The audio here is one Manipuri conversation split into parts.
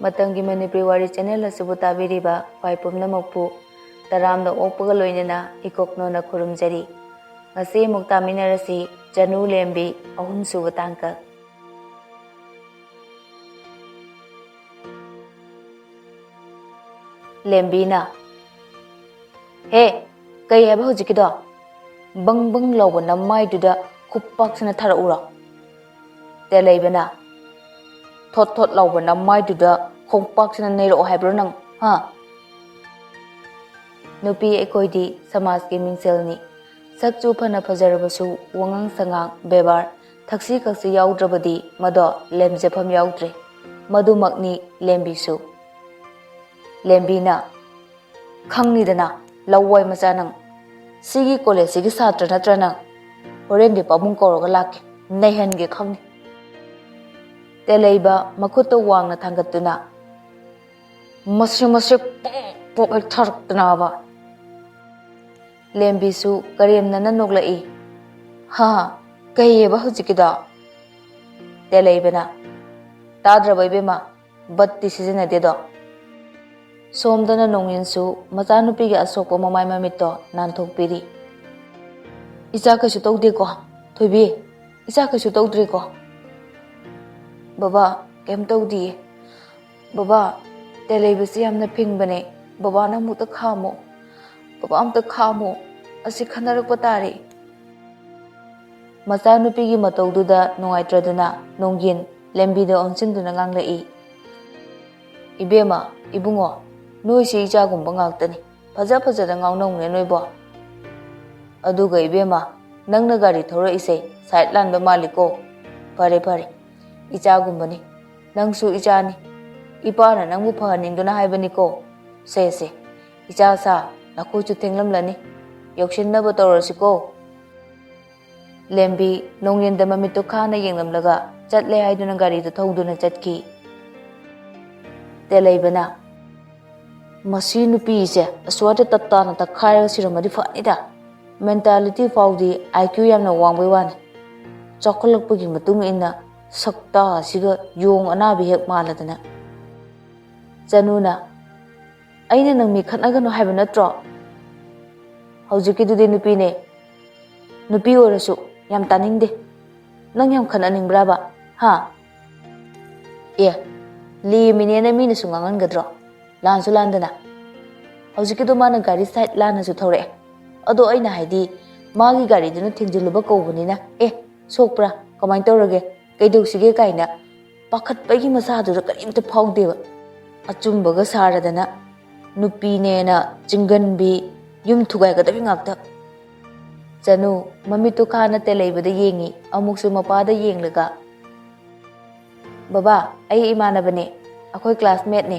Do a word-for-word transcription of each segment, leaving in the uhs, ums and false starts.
ꯃꯇꯝꯒꯤ ꯃꯅꯤꯄꯨꯔꯤ ꯋꯥꯔꯤ ꯆꯦꯅꯦꯜ ꯑꯁꯤꯕꯨ ꯇꯥꯕꯤꯔꯤꯕ ꯈ꯭ꯋꯥꯏ ꯄꯨꯝꯅꯃꯛꯄꯨ ꯇꯔꯥꯝꯅ ꯑꯣꯛꯄꯒ ꯂꯣꯏꯅꯅ ꯏꯀꯣꯛꯅꯣꯅ ꯈꯨꯔꯨꯝꯖꯔꯤ꯫ ꯉꯁꯤ ꯑꯃꯨꯛ ꯇꯥꯃꯤꯟꯅꯔꯁꯤ ꯆꯅꯨ ꯂꯦꯝꯕꯤ ꯑꯍꯨꯝꯁꯨꯕ ꯇꯥꯡꯀꯛ꯫ ꯂꯦꯝꯕꯤꯅ, "ꯍꯦ, ꯀꯩ ꯍꯥꯏꯕ ꯍꯧꯖꯤꯛꯀꯤꯗꯣ? ꯕꯪ ꯕꯪ ꯂꯥꯎꯕ ꯅꯃꯥꯏꯗꯨꯗ ꯈꯨꯄꯥꯛꯁꯤꯅ ꯊꯥꯔꯛꯎꯔꯣ?" ꯇꯦꯂꯩꯕꯅ, "ꯊꯣꯠ ꯊꯣꯠ ꯂꯥꯎꯕ ꯅꯃꯥꯏꯗꯨꯗ ꯈꯣꯡꯄꯥꯛꯁꯤꯅ ꯅꯩꯔꯛꯑꯣ ꯍꯥꯏꯕ꯭ꯔꯣ ꯅꯪ, ꯍꯥ?" ꯅꯨꯄꯤ ꯑꯩꯈꯣꯏꯗꯤ ꯁꯃꯥꯖꯀꯤ ꯃꯤꯡꯁꯦꯜꯅꯤ꯫ ꯁꯛꯁꯨ ꯐꯅ ꯐꯖꯔꯕꯁꯨ ꯋꯥꯉꯥꯡ ꯁꯉꯥꯡ, ꯕꯦꯕꯥꯔ, ꯊꯛꯁꯤ ꯈꯛꯁꯤ ꯌꯥꯎꯗ꯭ꯔꯕꯗꯤ ꯃꯗꯣ ꯂꯦꯝꯖꯐꯝ ꯌꯥꯎꯗ꯭ꯔꯦ꯫ ꯃꯗꯨꯃꯛꯅꯤ ꯂꯦꯝꯕꯤꯁꯨ꯫ ꯂꯦꯝꯕꯤꯅ, "ꯈꯪꯅꯤꯗꯅ, ꯂꯋꯥꯏ ꯃꯆꯥ ꯅꯪ꯫ ꯁꯤꯒꯤ ꯀꯣꯂꯦꯖꯁꯤꯒꯤ ꯁꯥꯇ꯭ꯔ ꯅꯠꯇ꯭ꯔ ꯅꯪ? ꯍꯣꯔꯦꯟꯗꯤ ꯄꯥꯕꯨꯡ ꯀꯧꯔꯒ ꯂꯥꯛꯀꯦ, ꯅꯩꯍꯟꯒꯦ ꯈꯪꯅꯤ꯫" ꯇꯦꯂꯩꯕ ꯃꯈꯨꯠꯇ ꯋꯥꯡꯅ ꯊꯥꯡꯒꯠꯇꯨꯅ, "ꯃꯁꯤ, ꯃꯁꯤ ꯄꯣꯛ ꯄꯣꯛ ꯍꯦꯛ ꯊꯥꯔꯛꯇꯅꯕ꯫" ꯂꯦꯝꯕꯤꯁꯨ ꯀꯔꯦꯝꯅꯅ ꯅꯣꯛꯂꯛꯏ꯫ "ꯍꯥ, ꯀꯩꯑꯕ ꯍꯧꯖꯤꯛꯀꯤꯗꯣ?" ꯇꯦꯂꯩꯕꯅ, "ꯇꯥꯗ꯭ꯔꯕ ꯏꯕꯦꯝꯃ? ꯕꯠꯇꯤ ꯁꯤꯖꯤꯟꯅꯗꯦꯗꯣ꯫" ꯁꯣꯝꯗꯅ ꯅꯣꯡꯌꯤꯟꯁꯨ ꯃꯆꯥꯅꯨꯄꯤꯒꯤ ꯑꯁꯣꯛꯄ ꯃꯃꯥꯏ ꯃꯃꯤꯠꯇꯣ ꯅꯥꯟꯊꯣꯛꯄꯤꯔꯤ꯫ "ꯏꯆꯥ ꯀꯩꯁꯨ ꯇꯧꯗꯦꯀꯣ, ꯊꯣꯏꯕꯤ? ꯏꯆꯥ ꯀꯩꯁꯨ ꯇꯧꯗ꯭ꯔꯦꯀꯣ?" "ꯕꯕꯥ, ꯀꯩꯝ ꯇꯧꯗꯤꯌꯦ꯫ ꯕꯕꯥ, ꯇꯦꯂꯩꯕꯁꯤ ꯌꯥꯝꯅ ꯐꯤꯡꯕꯅꯦ꯫ ꯕꯕꯥꯅ ꯑꯃꯨꯛꯇ ꯈꯥꯝꯃꯣ꯫ ꯕꯕꯥ ꯑꯝꯇ ꯈꯥꯝꯃꯣ꯫ ꯑꯁꯤ ꯈꯟꯅꯔꯛꯄ ꯇꯥꯔꯦ꯫" ꯃꯆꯥꯅꯨꯄꯤꯒꯤ ꯃꯇꯧꯗꯨꯗ ꯅꯨꯡꯉꯥꯏꯇ꯭ꯔꯗꯨꯅ ꯅꯣꯡꯒꯤꯟ ꯂꯦꯝꯕꯤꯗ ꯑꯣꯟꯁꯤꯟꯗꯨꯅ ꯉꯥꯡꯂꯛꯏ꯫ "ꯏꯕꯦꯝꯃ, ꯏꯕꯨꯡꯉꯣ, ꯅꯣꯏꯁꯤ ꯏꯆꯥꯒꯨꯝꯕ ꯉꯥꯛꯇꯅꯤ꯫ ꯐꯖ ꯐꯖꯅ ꯉꯥꯎꯅꯧꯅꯦ ꯅꯣꯏꯕꯣ꯫ ꯑꯗꯨꯒ ꯏꯕꯦꯝꯃ, ꯅꯪꯅ ꯒꯥꯔꯤ ꯊꯧꯔꯛꯏꯁꯦ ꯁꯥꯏꯠ ꯂꯥꯟꯕ ꯃꯥꯜꯂꯤꯀꯣ꯫ ꯐꯔꯦ, ꯐꯔꯦ, ꯏꯆꯥꯒꯨꯝꯕꯅꯤ꯫ ꯅꯪꯁꯨ ꯏꯆꯥꯅꯤ꯫ ꯏꯄꯥꯅ ꯅꯪꯕꯨ ꯐꯍꯟꯅꯤꯡꯗꯨꯅ ꯍꯥꯏꯕꯅꯤꯀꯣ꯫ ꯁꯦ, ꯁꯦ, ꯏꯆꯥ ꯁꯥ, ꯅꯈꯣꯏꯁꯨ ꯊꯦꯡꯂꯝꯂꯅꯤ꯫ ꯌꯧꯁꯤꯟꯅꯕ ꯇꯧꯔꯁꯤꯀꯣ꯫" ꯂꯦꯝꯕꯤ ꯅꯣꯡꯌꯤꯟꯗ ꯃꯃꯤꯠꯇꯨ ꯈꯥꯅ ꯌꯦꯡꯂꯝꯂꯒ ꯆꯠꯂꯦ ꯍꯥꯏꯗꯨꯅ ꯒꯥꯔꯤꯗꯨ ꯊꯧꯗꯨꯅ ꯆꯠꯈꯤ꯫ ꯇꯦꯂꯩꯕꯅ, "ꯃꯁꯤ ꯅꯨꯄꯤꯁꯦ ꯑꯁ꯭ꯋꯥꯏꯗ ꯇꯠꯇꯥꯅ ꯇꯛꯈꯥꯏꯔꯒ ꯁꯤꯔꯝꯃꯗꯤ ꯐꯅꯤꯗ꯫ ꯃꯦꯟꯇꯥꯂꯤꯇꯤ ꯐꯥꯎꯗꯤ ꯑꯥꯏ ꯀ꯭ꯌꯨ ꯌꯥꯝꯅ ꯋꯥꯡꯕꯩ ꯋꯥꯅꯤ꯫ ꯆꯥꯎꯈꯠꯂꯛꯄꯒꯤ ꯃꯇꯨꯡ ꯏꯟꯅ ꯁꯛꯇꯥ ꯑꯁꯤꯒ ꯌꯣꯡ ꯑꯅꯥꯕꯤ ꯍꯦꯛ ꯃꯥꯜꯂꯗꯅ꯫" ꯆꯅꯨꯅ, "ꯑꯩꯅ ꯅꯪ ꯃꯤ ꯈꯠꯅꯒꯅꯨ ꯍꯥꯏꯕ ꯅꯠꯇ꯭ꯔꯣ? ꯍꯧꯖꯤꯛꯀꯤꯗꯨꯗꯤ ꯅꯨꯄꯤꯅꯦ꯫ ꯅꯨꯄꯤ ꯑꯣꯏꯔꯁꯨ ꯌꯥꯝ ꯇꯥꯅꯤꯡꯗꯦ꯫ ꯅꯪ ꯌꯥꯝ ꯈꯠꯅꯅꯤꯡꯕ꯭ꯔꯥꯕ? ꯍꯥ?" "ꯑꯦ, ꯂꯦꯝꯃꯤꯅꯦꯅ ꯃꯤꯅꯁꯨ ꯉꯥꯡꯍꯟꯒꯗ꯭ꯔꯣ? ꯂꯥꯟꯁꯨ ꯂꯥꯟꯗꯅ꯫ ꯍꯧꯖꯤꯛꯀꯤꯗꯣ ꯃꯥꯅ ꯒꯥꯔꯤ ꯁꯥꯏꯠ ꯂꯥꯟꯅꯁꯨ ꯊꯧꯔꯛꯑꯦ꯫ ꯑꯗꯣ ꯑꯩꯅ ꯍꯥꯏꯗꯤ, ꯃꯥꯒꯤ ꯒꯥꯔꯤꯗꯨꯅ ꯊꯦꯡꯖꯤꯜꯂꯨꯕ ꯀꯧꯕꯅꯤꯅ, ꯑꯦ, ꯁꯣꯛꯄ꯭ꯔꯥ? ꯀꯃꯥꯏꯅ ꯇꯧꯔꯒꯦ? ꯀꯩꯗꯧꯁꯤꯒꯦ?" ꯀꯥꯏꯅ ꯄꯥꯈꯠꯄꯒꯤ ꯃꯁꯥꯗꯨꯗ ꯀꯔꯤꯝꯇ ꯐꯥꯎꯗꯦꯕ꯫ ꯑꯆꯨꯝꯕꯒ ꯁꯥꯔꯗꯅ ꯅꯨꯄꯤꯅꯦꯅ ꯆꯤꯡꯒꯟꯕꯤ, ꯌꯨꯝ ꯊꯨꯒꯥꯏꯒꯗꯕꯤ ꯉꯥꯛꯇ꯫ ꯆꯅꯨ ꯃꯃꯤꯠꯇꯨ ꯈꯥꯅ ꯇꯦꯂꯩꯕꯗ ꯌꯦꯡꯉꯤ, ꯑꯃꯨꯛꯁꯨ ꯃꯄꯥꯗ ꯌꯦꯡꯂꯒ, "ꯕꯕꯥ, ꯑꯩ ꯏꯃꯥꯟꯅꯕꯅꯦ, ꯑꯩꯈꯣꯏ ꯀ꯭ꯂꯥꯁꯃꯦꯠꯅꯦ꯫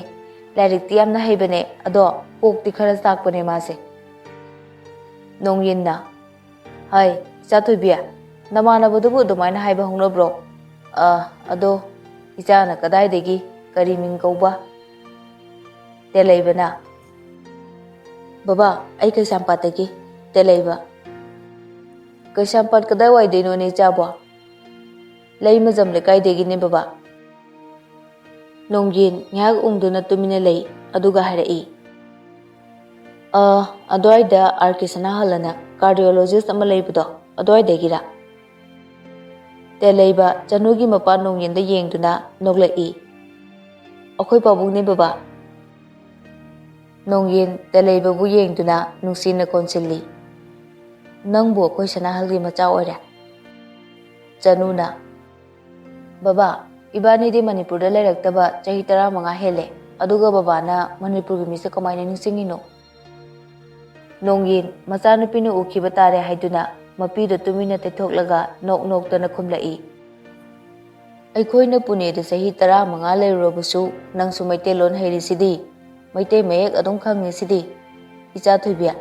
ꯂꯥꯏꯔꯤꯛꯇꯤ ꯌꯥꯝꯅ ꯍꯩꯕꯅꯦ, ꯑꯗꯣ ꯀꯣꯛꯇꯤ ꯈꯔ ꯆꯥꯛꯄꯅꯦ ꯃꯥꯁꯦ꯫" ꯅꯣꯡꯌꯤꯟꯅ, "ꯍꯥꯏ, ꯏꯆꯥ ꯊꯣꯏꯕꯤ, ꯅꯃꯥꯟꯅꯕꯗꯨꯕꯨ ꯑꯗꯨꯃꯥꯏꯅ ꯍꯥꯏꯕ ꯍꯧꯅꯕ꯭ꯔꯣ? ꯑ, ꯑꯗꯣ ꯏꯆꯥꯅ ꯀꯗꯥꯏꯗꯒꯤ, ꯀꯔꯤ ꯃꯤꯡ ꯀꯧꯕ?" ꯇꯦꯂꯩꯕꯅ, "ꯕꯕꯥ, ꯑꯩ ꯀꯩꯁꯥꯝꯄꯥꯠꯇꯒꯤ, ꯇꯦꯂꯩꯕ꯫" "ꯀꯩꯁꯥꯝꯄꯥꯠ ꯀꯗꯥꯏꯋꯥꯏꯗꯩꯅꯣꯅꯦ ꯏꯆꯥꯕꯣ? ꯂꯩꯃꯖꯝ ꯂꯩꯀꯥꯏꯗꯒꯤꯅꯦ ꯕꯕꯥ꯫" ꯅꯣꯡꯒꯤꯟ ꯉꯥꯏꯍꯥꯛ ꯎꯪꯗꯨꯅ ꯇꯨꯃꯤꯟꯅ ꯂꯩ, ꯑꯗꯨꯒ ꯍꯥꯏꯔꯛꯏ, "ꯑ, ꯑꯗꯨꯋꯥꯏꯗ ꯑꯥꯔ ꯀꯦ ꯁꯅꯥꯍꯜ ꯑꯅ ꯀꯥꯔꯗꯤꯑꯣꯂꯣꯖꯤꯁ ꯑꯃ ꯂꯩꯕꯗꯣ, ꯑꯗꯨꯋꯥꯏꯗꯒꯤꯔꯥ?" ꯇꯦꯂꯩꯕ ꯆꯅꯨꯒꯤ ꯃꯄꯥ ꯅꯣꯡꯌꯤꯟꯗ ꯌꯦꯡꯗꯨꯅ ꯅꯣꯛꯂꯛꯏ꯫ "ꯑꯩꯈꯣꯏ ꯄꯥꯕꯨꯡꯅꯦ ꯕꯕꯥ꯫" ꯅꯣꯡꯌꯤꯟ ꯇꯦꯂꯩꯕꯕꯨ ꯌꯦꯡꯗꯨꯅ ꯅꯨꯡꯁꯤꯅ ꯀꯣꯟꯁꯤꯜꯂꯤ꯫ "ꯅꯪꯕꯨ ꯑꯩꯈꯣꯏ ꯁꯅꯥꯍꯜꯒꯤ ꯃꯆꯥ ꯑꯣꯏꯔꯦ?" ꯆꯅꯨꯅ, "ꯕꯕꯥ, ꯏꯕꯥꯅꯤꯗꯤ ꯃꯅꯤꯄꯨꯔꯗ ꯂꯩꯔꯛꯇꯕ ꯆꯍꯤ ꯇꯔꯥꯃꯉꯥ ꯍꯦꯜꯂꯦ, ꯑꯗꯨꯒ ꯕꯕꯥꯅ ꯃꯅꯤꯄꯨꯔꯒꯤ ꯃꯤꯁꯦ ꯀꯃꯥꯏꯅ ꯅꯤꯡꯁꯤꯡꯉꯤꯅꯣ?" ꯅꯣꯡꯌꯤꯟ ꯃꯆꯥꯅꯨꯄꯤꯅ ꯎꯈꯤꯕ ꯇꯥꯔꯦ ꯍꯥꯏꯗꯨꯅ ꯃꯄꯤꯗ ꯇꯨꯃꯤꯟꯅ ꯇꯩꯊꯣꯛꯂꯒ ꯅꯣꯛ ꯅꯣꯛꯇꯅ ꯈꯨꯝꯂꯛꯏ꯫ "ꯑꯩꯈꯣꯏꯅ ꯄꯨꯅꯦꯗ ꯆꯍꯤ ꯇꯔꯥꯃꯉꯥ ꯂꯩꯔꯨꯔꯕꯁꯨ ꯅꯪꯁꯨ ꯃꯩꯇꯩꯂꯣꯟ ꯍꯩꯔꯤꯁꯤꯗꯤ, ꯃꯩꯇꯩ ꯃꯌꯦꯛ ꯑꯗꯨꯝ ꯈꯪꯉꯤꯁꯤꯗꯤ꯫ ꯏꯆꯥ ꯊꯣꯏꯕꯤ,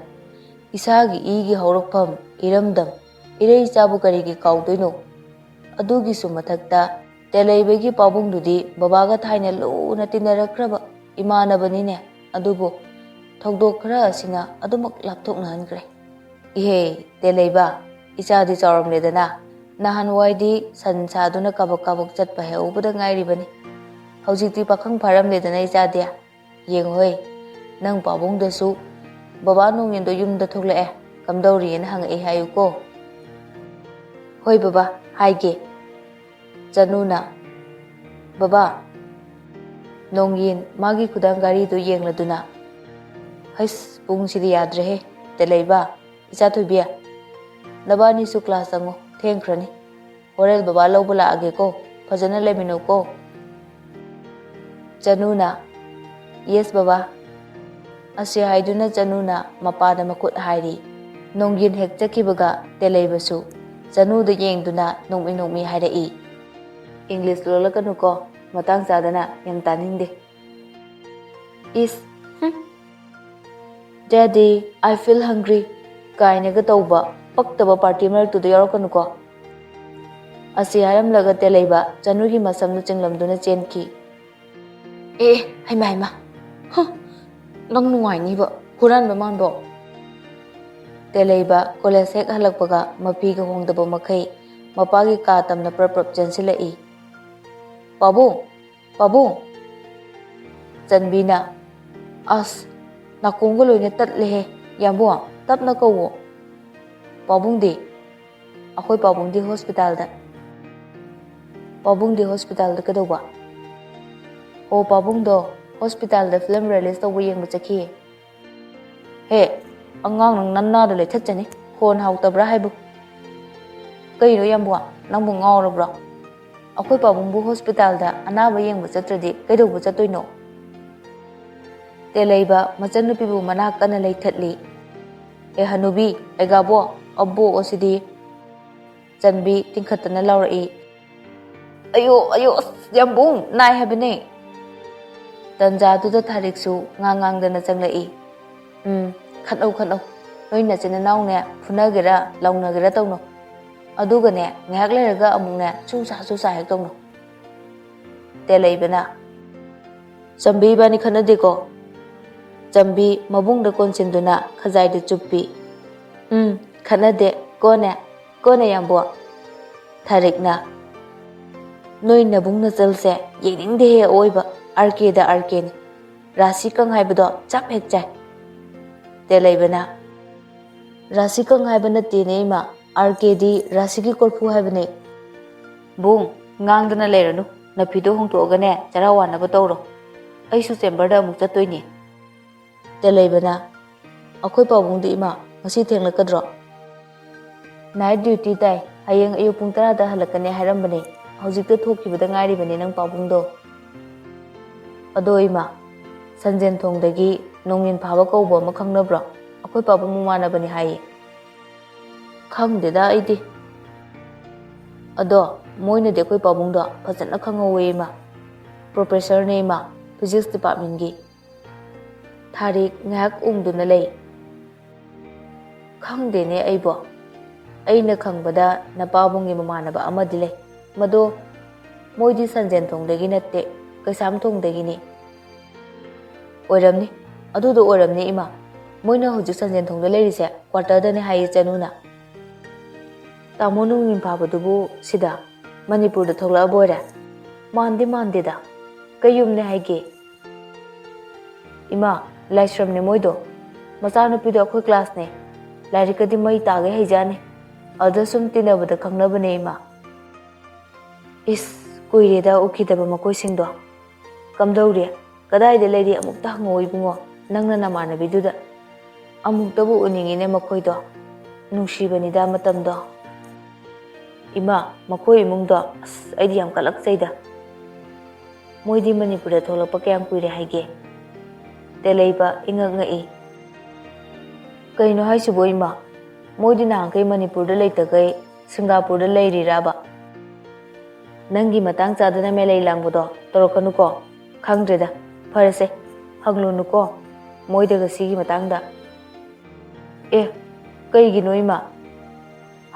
ꯏꯁꯥꯒꯤ ꯏꯒꯤ ꯍꯧꯔꯛꯐꯝ, ꯏꯔꯝꯗꯝ, ꯏꯔꯩ ꯏꯆꯥꯕꯨ ꯀꯔꯤꯒꯤ ꯀꯥꯎꯗꯣꯏꯅꯣ? ꯑꯗꯨꯒꯤꯁꯨ ꯃꯊꯛꯇ ꯇꯦꯂꯩꯕꯒꯤ ꯄꯥꯕꯨꯡꯗꯨꯗꯤ ꯕꯕꯥꯒ ꯊꯥꯏꯅ ꯂꯨꯅ ꯇꯤꯟꯅꯔꯛꯈ꯭ꯔꯕ ꯏꯃꯥꯟꯅꯕꯅꯤꯅꯦ꯫ ꯑꯗꯨꯕꯨ ꯊꯧꯗꯣꯛ ꯈꯔ ꯑꯁꯤꯅ ꯑꯗꯨꯃꯛ ꯂꯥꯞꯊꯣꯛꯅꯍꯟꯈ꯭ꯔꯦ꯫" "ꯏꯍꯦ, ꯇꯦꯂꯩꯕ, ꯏꯆꯥꯗꯤ ꯆꯥꯎꯔꯝꯂꯦꯗꯅ꯫ ꯅꯍꯥꯟꯋꯥꯏꯗꯤ ꯁꯟ ꯁꯥꯗꯨꯅ ꯀꯥꯕꯛ ꯀꯥꯕꯛ ꯆꯠꯄ ꯍꯩꯍꯧꯕꯗ ꯉꯥꯏꯔꯤꯕꯅꯤ꯫ ꯍꯧꯖꯤꯛꯇꯤ ꯄꯥꯈꯪ ꯐꯥꯔꯝꯂꯦꯗꯅ ꯏꯆꯥꯗꯤ꯫ ꯌꯦꯡꯉꯨꯍꯦ, ꯅꯪ ꯄꯥꯕꯨꯡꯗꯁꯨ "ꯕꯕꯥ ꯅꯣꯡꯌꯦꯟꯗꯣ ꯌꯨꯝꯗ ꯊꯣꯛꯂꯛꯑꯦ, ꯀꯝꯗꯧꯔꯤꯑꯅ ꯍꯪꯉꯛꯑꯦ" ꯍꯥꯏꯌꯨꯀꯣ꯫ "ꯍꯣꯏ ꯕꯕꯥ, ꯍꯥꯏꯒꯦ"꯫ ꯆꯅꯨꯅ, "ꯕꯕꯥ, ꯅꯣꯡꯌꯦꯟ ꯃꯥꯒꯤ ꯈꯨꯗꯥꯡ ꯒꯥꯔꯤꯗꯨ ꯌꯦꯡꯂꯗꯨꯅ"꯫ "ꯍꯩꯁ, ꯄꯨꯡꯁꯤꯗꯤ ꯌꯥꯗ꯭ꯔꯦꯍꯦ꯫ ꯇꯦꯂꯩꯕ, ꯏꯆꯥ ꯊꯣꯏꯕꯤ, ꯅꯕꯥꯅꯤꯁꯨ ꯀ꯭ꯂꯥꯁ ꯆꯪꯉꯣ, ꯊꯦꯡꯈ꯭ꯔꯅꯤ꯫ ꯍꯣꯔꯦꯟ ꯕꯕꯥ ꯂꯧꯕ ꯂꯥꯛꯑꯒꯦꯀꯣ, ꯐꯖꯅ ꯂꯩꯃꯤꯟꯅꯧꯀꯣ"꯫ ꯆꯅꯨꯅ, "ꯌꯦꯁ ꯕꯕꯥ"꯫ ꯑꯁꯤ ꯍꯥꯏꯗꯨꯅ ꯆꯅꯨꯅ ꯃꯄꯥꯗ ꯃꯈꯨꯠ ꯍꯥꯏꯔꯤ꯫ ꯅꯣꯡꯌꯤꯟ ꯍꯦꯛ ꯆꯠꯈꯤꯕꯒ ꯇꯦꯂꯩꯕꯁꯨ ꯆꯅꯨꯗ ꯌꯦꯡꯗꯨꯅ ꯅꯣꯛꯃꯤ ꯅꯣꯛꯃꯤ ꯍꯥꯏꯔꯛꯏ, "ꯏꯪꯂꯤꯁ ꯂꯣꯜꯂꯛꯀꯅꯨꯀꯣ, ꯃꯇꯥꯡ ꯆꯥꯗꯅ ꯌꯥꯝ ꯇꯥꯅꯤꯡꯗꯦ"꯫ ꯏꯁ, ꯍꯨꯝ꯫ "Daddy, I feel hungry" ꯀꯥꯏꯅꯒ ꯇꯧꯕ ꯄꯛꯇꯕ ꯄꯥꯔꯇꯤ ꯃꯔꯛꯇꯨꯗ ꯌꯥꯎꯔꯛꯀꯅꯨꯀꯣ꯫ ꯑꯁꯤ ꯍꯥꯏꯔꯝꯂꯒ ꯇꯦꯂꯩꯕ ꯆꯅꯨꯒꯤ ꯃꯁꯝꯗꯨ ꯆꯤꯡꯂꯝꯗꯨꯅ ꯆꯦꯟꯈꯤ꯫ "ꯑꯦ, ꯍꯩꯃꯥ, ꯍꯩꯃꯥ꯫ ꯍ, ꯅꯪ ꯅꯨꯡꯉꯥꯏꯅꯤꯕ, ꯍꯨꯔꯥꯟꯕ ꯃꯥꯟꯕꯣ"꯫ ꯇꯦꯂꯩꯕ ꯀꯣꯂꯦꯖ ꯍꯦꯛ ꯍꯜꯂꯛꯄꯒ ꯃꯐꯤꯒ ꯍꯣꯡꯗꯕ ꯃꯈꯩ ꯃꯄꯥꯒꯤ ꯀꯥ ꯇꯝꯅ ꯄ꯭ꯔꯞ ꯄ꯭ꯔꯞ ꯆꯦꯟꯁꯤꯜꯂꯛꯏ꯫ "ꯄꯥꯕꯨꯡ! ꯄꯥꯕꯨꯡ!" ꯆꯟꯕꯤꯅ, "ꯑꯁ, ꯅꯥꯀꯣꯡꯒ ꯂꯣꯏꯅ ꯇꯠꯂꯦꯍꯦ꯫ ꯌꯥꯝꯕꯨꯡ, ꯇꯞꯅ ꯀꯧꯋꯣ"꯫ "ꯄꯥꯕꯨꯡꯗꯤ?" "ꯑꯩꯈꯣꯏ ꯄꯥꯕꯨꯡꯗꯤ ꯍꯣꯁꯄꯤꯇꯥꯜꯗ"꯫ "ꯄꯥꯕꯨꯡꯗꯤ ꯍꯣꯁꯄꯤꯇꯥꯜꯗ ꯀꯩꯗꯧꯕ?" "ꯑꯣ, ꯄꯥꯕꯨꯡꯗꯣ ꯍꯣꯁꯄꯤꯇꯥꯜꯗ ꯐꯤꯂꯝ ꯔꯤꯂꯤꯁ ꯇꯧꯕ ꯌꯦꯡꯕ ꯆꯠꯈꯤꯌꯦ"꯫ "ꯍꯦ, ꯑꯉꯥꯡ, ꯅꯪ ꯅꯅꯥꯗꯣ ꯂꯩꯊꯠꯆꯅꯤ꯫ ꯈꯣꯟ ꯍꯥꯎꯇꯕ꯭ꯔꯥ ꯍꯥꯏꯕꯨ"꯫ "ꯀꯩꯅꯣ ꯌꯥꯝꯕꯨꯡ, ꯅꯪꯕꯨ ꯉꯥꯎꯔꯕ꯭ꯔꯣ? ꯑꯩꯈꯣꯏ ꯄꯥꯕꯨꯡꯕꯨ ꯍꯣꯁꯄꯤꯇꯥꯜꯗ ꯑꯅꯥꯕ ꯌꯦꯡꯕ ꯆꯠꯇ꯭ꯔꯗꯤ ꯀꯩꯗꯧꯕ ꯆꯠꯇꯣꯏꯅꯣ?" ꯇꯦꯂꯩꯕ ꯃꯆꯟꯅꯨꯄꯤꯕꯨ ꯃꯅꯥ ꯀꯟꯅ ꯂꯩꯊꯠꯂꯤ꯫ "ꯑꯦ ꯍꯅꯨꯕꯤ, ꯑꯩꯒꯥꯕꯣ, ꯑꯕꯣꯛ ꯑꯁꯤꯗꯤ!" ꯆꯟꯕꯤ ꯇꯤꯡꯈꯠꯇꯅ ꯂꯥꯎꯔꯛꯏ꯫ "ꯑꯌꯣ, ꯑꯌꯣ, ꯑꯁ, ꯌꯥꯝꯕꯨꯡ, ꯅꯥꯏ ꯍꯥꯏꯕꯅꯦ!" ꯇꯟꯖꯥꯗꯨꯗ ꯊꯥꯔꯤꯛꯁꯨ ꯉꯥꯡ ꯉꯥꯡꯗꯅ ꯆꯪꯂꯛꯏ꯫ "ꯎꯝ, ꯈꯠꯅꯧ, ꯈꯠꯅꯧ꯫ ꯅꯣꯏ ꯅꯆꯤꯟ ꯅꯅꯥꯎꯅꯦ ꯐꯨꯅꯒꯦꯔꯥ ꯂꯥꯎꯅꯒꯦꯔꯥ ꯇꯧꯅꯧ꯫ ꯑꯗꯨꯒꯅꯦ ꯉꯥꯏꯍꯥꯛ ꯂꯩꯔꯒ ꯑꯃꯨꯛꯅꯦ ꯁꯨ ꯁꯥ ꯁꯨ ꯁꯥ ꯍꯦꯛ ꯇꯧꯅꯧ"꯫ ꯇꯦꯂꯩꯕꯅ, "ꯆꯝꯕꯤ, ꯏꯕꯥꯅꯤ ꯈꯠꯅꯗꯦꯀꯣ?" ꯆꯝꯕꯤ ꯃꯕꯨꯡꯗ ꯀꯣꯟꯁꯤꯟꯗꯨꯅ ꯈꯖꯥꯏꯗ ꯆꯨꯞꯄꯤ꯫ "ꯎꯝ, ꯈꯠꯅꯗꯦ꯫ ꯀꯣꯅꯦ, ꯀꯣꯅꯦ ꯌꯥꯝꯕꯣ"꯫ ꯊꯥꯔꯤꯛꯅ, "ꯅꯣꯏ ꯅꯕꯨꯡ ꯅꯆꯜꯁꯦ ꯌꯦꯡꯅꯤꯡꯗꯦꯍꯦ ꯑꯑꯣꯏꯕ, ꯑꯥꯔ ꯀꯦꯗ ꯑꯥꯔ ꯀꯦꯅꯤ꯫ ꯔꯥꯁꯤ ꯀꯪ ꯍꯥꯏꯕꯗꯣ ꯆꯞ ꯍꯦꯛ ꯆꯥꯏ"꯫ ꯇꯦꯂꯩꯕꯅ, "ꯔꯥꯁꯤ ꯀꯪ ꯍꯥꯏꯕ ꯅꯠꯇꯦꯅꯦ ꯏꯃꯥ, ꯑꯥꯔ ꯀꯦꯗꯤ ꯔꯥꯁꯤꯒꯤ ꯀꯣꯔꯐꯨ ꯍꯥꯏꯕꯅꯦ"꯫ "ꯕꯨꯡ, ꯉꯥꯡꯗꯅ ꯂꯩꯔꯅꯨ, ꯅꯐꯤꯗꯣ ꯍꯣꯡꯗꯣꯛꯑꯒꯅꯦ ꯆꯔꯥ ꯋꯥꯅꯕ ꯇꯧꯔꯣ꯫ ꯑꯩꯁꯨ ꯆꯦꯝꯕꯔꯗ ꯑꯃꯨꯛ ꯆꯠꯇꯣꯏꯅꯦ"꯫ ꯇꯦꯂꯩꯕꯅ, "ꯑꯩꯈꯣꯏ ꯄꯥꯕꯨꯡꯗꯤ ꯏꯃꯥ, ꯉꯁꯤ ꯊꯦꯡꯂꯛꯀꯗ꯭ꯔꯣ?" "ꯅꯥꯏꯠ ꯗ꯭ꯌꯨꯇꯤ ꯇꯥꯏ, ꯍꯌꯦꯡ ꯑꯌꯨꯛ ꯄꯨꯡ ꯇꯔꯥꯗ ꯍꯜꯂꯛꯀꯅꯤ ꯍꯥꯏꯔꯝꯕꯅꯦ, ꯍꯧꯖꯤꯛꯇ ꯊꯣꯛꯈꯤꯕꯗ ꯉꯥꯏꯔꯤꯕꯅꯦ ꯅꯪ ꯄꯥꯕꯨꯡꯗꯣ"꯫ "ꯑꯗꯣ ꯏꯃꯥ, ꯁꯟꯖꯦꯟ ꯊꯣꯡꯗꯒꯤ ꯅꯣꯡꯉꯤꯟ ꯐꯥꯕ ꯀꯧꯕ ꯑꯃ ꯈꯪꯅꯕ꯭ꯔꯣ? ꯑꯩꯈꯣꯏ ꯄꯥꯕꯨꯡ ꯃꯃꯥꯟꯅꯕꯅꯤ ꯍꯥꯏꯌꯦ"꯫ "ꯈꯪꯗꯦꯗ ꯑꯩꯗꯤ"꯫ "ꯑꯗꯣ ꯃꯣꯏꯅꯗꯤ ꯑꯩꯈꯣꯏ ꯄꯥꯕꯨꯡꯗꯣ ꯐꯖꯅ ꯈꯪꯍꯧꯋꯦ ꯏꯃꯥ, ꯄ꯭ꯔꯣꯐꯦꯁꯔꯅꯦ ꯏꯃꯥ, ꯐꯤꯖꯤꯛꯁ ꯗꯤꯄꯥꯔꯠꯃꯦꯟꯒꯤ"꯫ ꯊꯥꯔꯤꯛ ꯉꯥꯏꯍꯥꯛ ꯎꯪꯗꯨꯅ ꯂꯩ꯫ "ꯈꯪꯗꯦꯅꯦ ꯑꯩꯕꯣ꯫ ꯑꯩꯅ ꯈꯪꯕꯗ ꯅꯄꯥꯕꯨꯡꯒꯤ ꯃꯃꯥꯟꯅꯕ ꯑꯃꯗꯤ ꯂꯩ꯫ ꯃꯗꯣ ꯃꯣꯏꯗꯤ ꯁꯟꯖꯦꯟ ꯊꯣꯡꯗꯒꯤ ꯅꯠꯇꯦ, ꯀꯩꯁꯥꯝ ꯊꯣꯡꯗꯒꯤꯅꯤ"꯫ "ꯑꯣꯏꯔꯝꯅꯤ, ꯑꯗꯨꯗꯣ ꯑꯣꯏꯔꯝꯅꯤ ꯏꯃꯥ꯫ ꯃꯣꯏꯅ ꯍꯧꯖꯤꯛ ꯁꯟꯖꯦꯟ ꯊꯣꯡꯗ ꯂꯩꯔꯤꯁꯦ ꯀ꯭ꯋꯥꯇꯔꯗꯅꯦ ꯍꯥꯏꯌꯦ ꯆꯅꯨꯅ"꯫ "ꯇꯥꯃꯣ ꯅꯣꯡꯉꯤꯟ ꯐꯥꯕꯗꯨꯕꯨ ꯁꯤꯗ, ꯃꯅꯤꯄꯨꯔꯗ ꯊꯣꯛꯂꯛꯑꯕ ꯑꯣꯏꯔꯦ? ꯃꯥꯟꯗꯤ ꯃꯥꯟꯗꯦꯗ꯫ ꯀꯩ ꯌꯨꯝꯅꯦ ꯍꯥꯏꯒꯦ?" "ꯏꯃꯥ, ꯂꯥꯏꯁ꯭ꯔꯝꯅꯦ ꯃꯣꯏꯗꯣ꯫ ꯃꯆꯥꯅꯨꯄꯤꯗꯣ ꯑꯩꯈꯣꯏ ꯀ꯭ꯂꯥꯁꯅꯦ꯫ ꯂꯥꯏꯔꯤꯛꯀꯗꯤ ꯃꯩ ꯇꯥꯒꯩ ꯍꯩꯖꯥꯅꯤ꯫ ꯑꯗꯨꯗ ꯁꯨꯝ ꯇꯤꯟꯅꯕꯗ ꯈꯪꯅꯕꯅꯦ ꯏꯃꯥ"꯫ "ꯏꯁ, ꯀꯨꯏꯔꯦꯗ ꯎꯈꯤꯗꯕ ꯃꯈꯣꯏꯁꯤꯡꯗꯣ꯫ ꯀꯝꯗꯧꯔꯤ? ꯀꯗꯥꯏꯗ ꯂꯩꯔꯤ? ꯑꯃꯨꯛꯇ ꯍꯪꯉꯛꯑꯣ ꯏꯕꯨꯡꯉꯣ, ꯅꯪꯅ ꯅꯃꯥꯟꯅꯕꯤꯗꯨꯗ꯫ ꯑꯃꯨꯛꯇꯕꯨ ꯎꯅꯤꯡꯉꯤꯅꯦ ꯃꯈꯣꯏꯗꯣ꯫ ꯅꯨꯡꯁꯤꯕꯅꯤꯗ ꯃꯇꯝꯗꯣ"꯫ "ꯏꯃꯥ, ꯃꯈꯣꯏ ꯏꯃꯨꯡꯗꯣ, ꯑꯁ, ꯑꯩꯗꯤ ꯌꯥꯝ ꯀꯜꯂꯛꯆꯩꯗ꯫ ꯃꯣꯏꯗꯤ ꯃꯅꯤꯄꯨꯔꯗ ꯊꯣꯛꯂꯛꯄ ꯀꯌꯥꯝ ꯀꯨꯏꯔꯦ ꯍꯥꯏꯒꯦ?" ꯇꯦꯂꯩꯕ ꯏꯉꯛ ꯉꯛꯏ꯫ "ꯀꯩꯅꯣ ꯍꯥꯏꯁꯤꯕꯣ ꯏꯃꯥ? ꯃꯣꯏꯗꯤ ꯅꯍꯥꯟꯈꯩ ꯃꯅꯤꯄꯨꯔꯗ ꯂꯩꯇꯈꯩ ꯁꯤꯡꯒꯥꯄꯨꯔꯗ ꯂꯩꯔꯤꯔꯕ?" "ꯅꯪꯒꯤ ꯃꯇꯥꯡ ꯆꯥꯗꯅ ꯃꯦꯂꯩ ꯂꯥꯡꯕꯗꯣ ꯇꯧꯔꯛꯀꯅꯨꯀꯣ꯫ ꯈꯪꯗ꯭ꯔꯦꯗ, ꯐꯔꯦꯁꯦ, ꯍꯪꯂꯨꯅꯨꯀꯣ ꯃꯣꯏꯗꯒ ꯁꯤꯒꯤ ꯃꯇꯥꯡꯗ"꯫ "ꯑꯦ, ꯀꯩꯒꯤꯅꯣ ꯏꯃꯥ?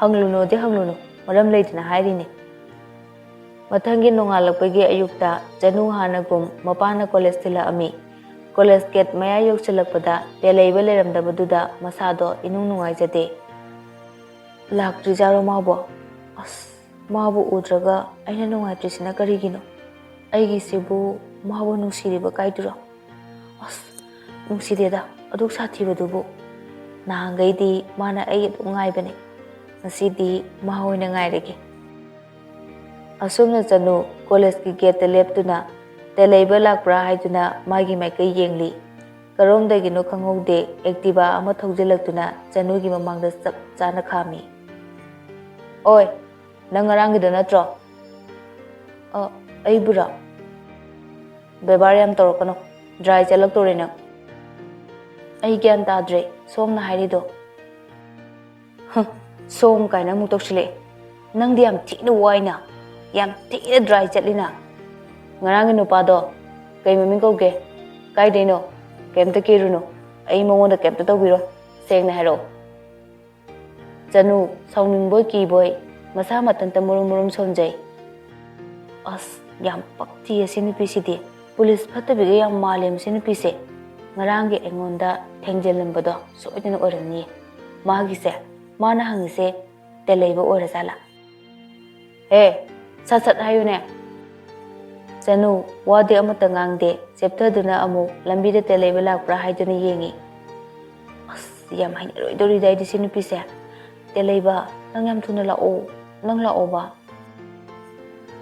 ꯍꯪꯂꯨꯅꯨꯗꯤ ꯍꯪꯂꯨꯅꯨ, ꯃꯔꯝ ꯂꯩꯇꯅ ꯍꯥꯏꯔꯤꯅꯦ"꯫ ꯃꯊꯪꯒꯤ ꯅꯣꯡꯉꯥꯜꯂꯛꯄꯒꯤ ꯑꯌꯨꯛꯇ ꯆꯅꯨ ꯍꯥꯟꯅꯒꯨꯝ ꯃꯄꯥꯅ ꯀꯣꯂꯦꯖ ꯊꯤꯜꯂꯛꯑꯝꯃꯤ꯫ ꯀꯣꯂꯦꯖ ꯒꯦꯠ ꯃꯌꯥ ꯌꯧꯁꯤꯜꯂꯛꯄꯗ ꯇꯦꯂꯩꯕ ꯂꯩꯔꯝꯗꯕꯗꯨꯗ ꯃꯁꯥꯗꯣ ꯏꯅꯨꯡ ꯅꯨꯡꯉꯥꯏꯖꯗꯦ꯫ "ꯂꯥꯛꯇ꯭ꯔꯤꯖꯥꯔꯣ ꯃꯥꯕꯣ? ꯑꯁ"꯫ ꯃꯥꯕꯨ ꯎꯗ꯭ꯔꯒ ꯑꯩꯅ ꯅꯨꯡꯉꯥꯏꯇ꯭ꯔꯤꯁꯤꯅ ꯀꯔꯤꯒꯤꯅꯣ? ꯑꯩꯒꯤꯁꯤꯕꯨ ꯃꯥꯕꯨ ꯅꯨꯡꯁꯤꯔꯤꯕ ꯀꯥꯏꯗꯨꯔꯣ? ꯑꯁ, ꯅꯨꯡꯁꯤꯗꯦꯗ, ꯑꯗꯨꯛ ꯁꯥꯊꯤꯕꯗꯨꯕꯨ꯫ ꯅꯍꯥꯟꯈꯩꯗꯤ ꯃꯥꯅ ꯑꯩ ꯑꯗꯨꯝ ꯉꯥꯏꯕꯅꯦ, ꯉꯁꯤꯗꯤ ꯃꯥ ꯑꯣꯏꯅ ꯉꯥꯏꯔꯒꯦ꯫ ꯑꯁꯨꯝꯅ ꯆꯅꯨ ꯀꯣꯂꯦꯖꯀꯤ ꯒꯦꯠꯇ ꯂꯦꯞꯇꯨꯅ ꯇꯦꯂꯩꯕ ꯂꯥꯛꯄ꯭ꯔꯥ ꯍꯥꯏꯗꯨꯅ ꯃꯥꯒꯤ ꯃꯥꯏꯀꯩ ꯌꯦꯡꯂꯤ꯫ ꯀꯔꯣꯝꯗꯒꯤꯅꯣ ꯈꯪꯍꯧꯗꯦ, ꯑꯦꯛꯇꯤꯚꯥ ꯑꯃ ꯊꯧꯖꯤꯜꯂꯛꯇꯨꯅ ꯆꯅꯨꯒꯤ ꯃꯃꯥꯡꯗ ꯆꯞ ꯆꯥꯅ ꯈꯥꯝꯃꯤ꯫ "ꯑꯣꯏ, ꯅꯪ ꯉꯔꯥꯡꯒꯤꯗꯣ ꯅꯠꯇ꯭ꯔꯣ?" "ꯑ, ꯑꯩꯕꯨꯔꯣ?" "ꯕꯦꯕꯥꯔ ꯌꯥꯝ ꯇꯧꯔꯛꯀꯅꯨ, ꯗ꯭ꯔꯥꯏ ꯆꯠꯂꯛꯇꯣꯔꯦ ꯅꯪ꯫" "ꯑꯩ ꯒ꯭ꯌꯥꯟ ꯇꯥꯗ꯭ꯔꯦ, ꯁꯣꯝꯅ ꯍꯥꯏꯔꯤꯗꯣ?" "ꯍ, ꯁꯣꯝ ꯀꯥꯏꯅ ꯑꯃꯨꯛ ꯇꯧꯁꯤꯜꯂꯛꯑꯦ꯫ ꯅꯪꯗꯤ ꯌꯥꯝ ꯊꯤꯅ ꯋꯥꯏꯅ, ꯌꯥꯝ ꯊꯤꯅ ꯗ꯭ꯔꯥꯏ ꯆꯠꯂꯤꯅ꯫ ꯉꯔꯥꯡꯒꯤ ꯅꯨꯄꯥꯗꯣ ꯀꯩ ꯃꯃꯤꯡ ꯀꯧꯒꯦ? ꯀꯥꯏꯗꯩꯅꯣ? ꯀꯩꯝꯇ ꯀꯤꯔꯨꯅꯨ, ꯑꯩ ꯃꯉꯣꯟꯗ ꯀꯩꯝꯇ ꯇꯧꯕꯤꯔꯣꯏ꯫ ꯁꯦꯡꯅ ꯍꯥꯏꯔꯛꯑꯣ꯫" ꯆꯅꯨ ꯁꯥꯎꯅꯤꯡꯕꯣꯏ ꯀꯤꯕꯣꯏ ꯃꯁꯥ ꯃꯊꯟꯇ ꯃꯨꯔꯨꯝ ꯃꯨꯔꯨꯝ ꯁꯣꯟꯖꯩ꯫ "ꯑꯁ, ꯌꯥꯝ ꯄꯛꯇꯤꯌꯦ ꯁꯤ ꯅꯨꯄꯤꯁꯤꯗꯤ꯫ ꯄꯨꯂꯤꯁ ꯐꯠꯇꯕꯤꯒ ꯌꯥꯝ ꯃꯥꯜꯂꯦ ꯃꯁꯤ ꯅꯨꯄꯤꯁꯦ꯫ ꯉꯔꯥꯡꯒꯤ ꯑꯩꯉꯣꯟꯗ ꯊꯦꯡꯖꯤꯜꯂꯝꯕꯗꯣ ꯁꯣꯏꯗꯅ ꯑꯣꯏꯔꯝꯅꯤꯌꯦ꯫ ꯃꯥꯒꯤꯁꯦ, ꯃꯥꯅ ꯍꯪꯉꯤꯁꯦ ꯇꯦꯂꯩꯕ ꯑꯣꯏꯔꯖꯥꯠꯂꯥ?" "ꯍꯦ, ꯁꯠ ꯁꯠ ꯍꯥꯏꯌꯨꯅꯦ꯫" ꯆꯅꯨ ꯋꯥꯗꯤ ꯑꯃꯠꯇ ꯉꯥꯡꯗꯦ, ꯆꯦꯞꯊꯗꯨꯅ ꯑꯃꯨꯛ ꯂꯝꯕꯤꯗ ꯇꯦꯂꯩꯕ ꯂꯥꯛꯄ꯭ꯔꯥ ꯍꯥꯏꯗꯨꯅ ꯌꯦꯡꯉꯤ꯫ "ꯑꯁ, ꯌꯥꯝ ꯍꯩꯅꯔꯣꯏꯗꯧꯔꯤꯗ ꯑꯩꯗꯤ ꯁꯤ ꯅꯨꯄꯤꯁꯦ꯫ ꯇꯦꯂꯩꯕ, ꯅꯪ ꯌꯥꯝ ꯊꯨꯅ ꯂꯥꯛꯑꯣ, ꯅꯪ ꯂꯥꯛꯑꯣꯕ꯫"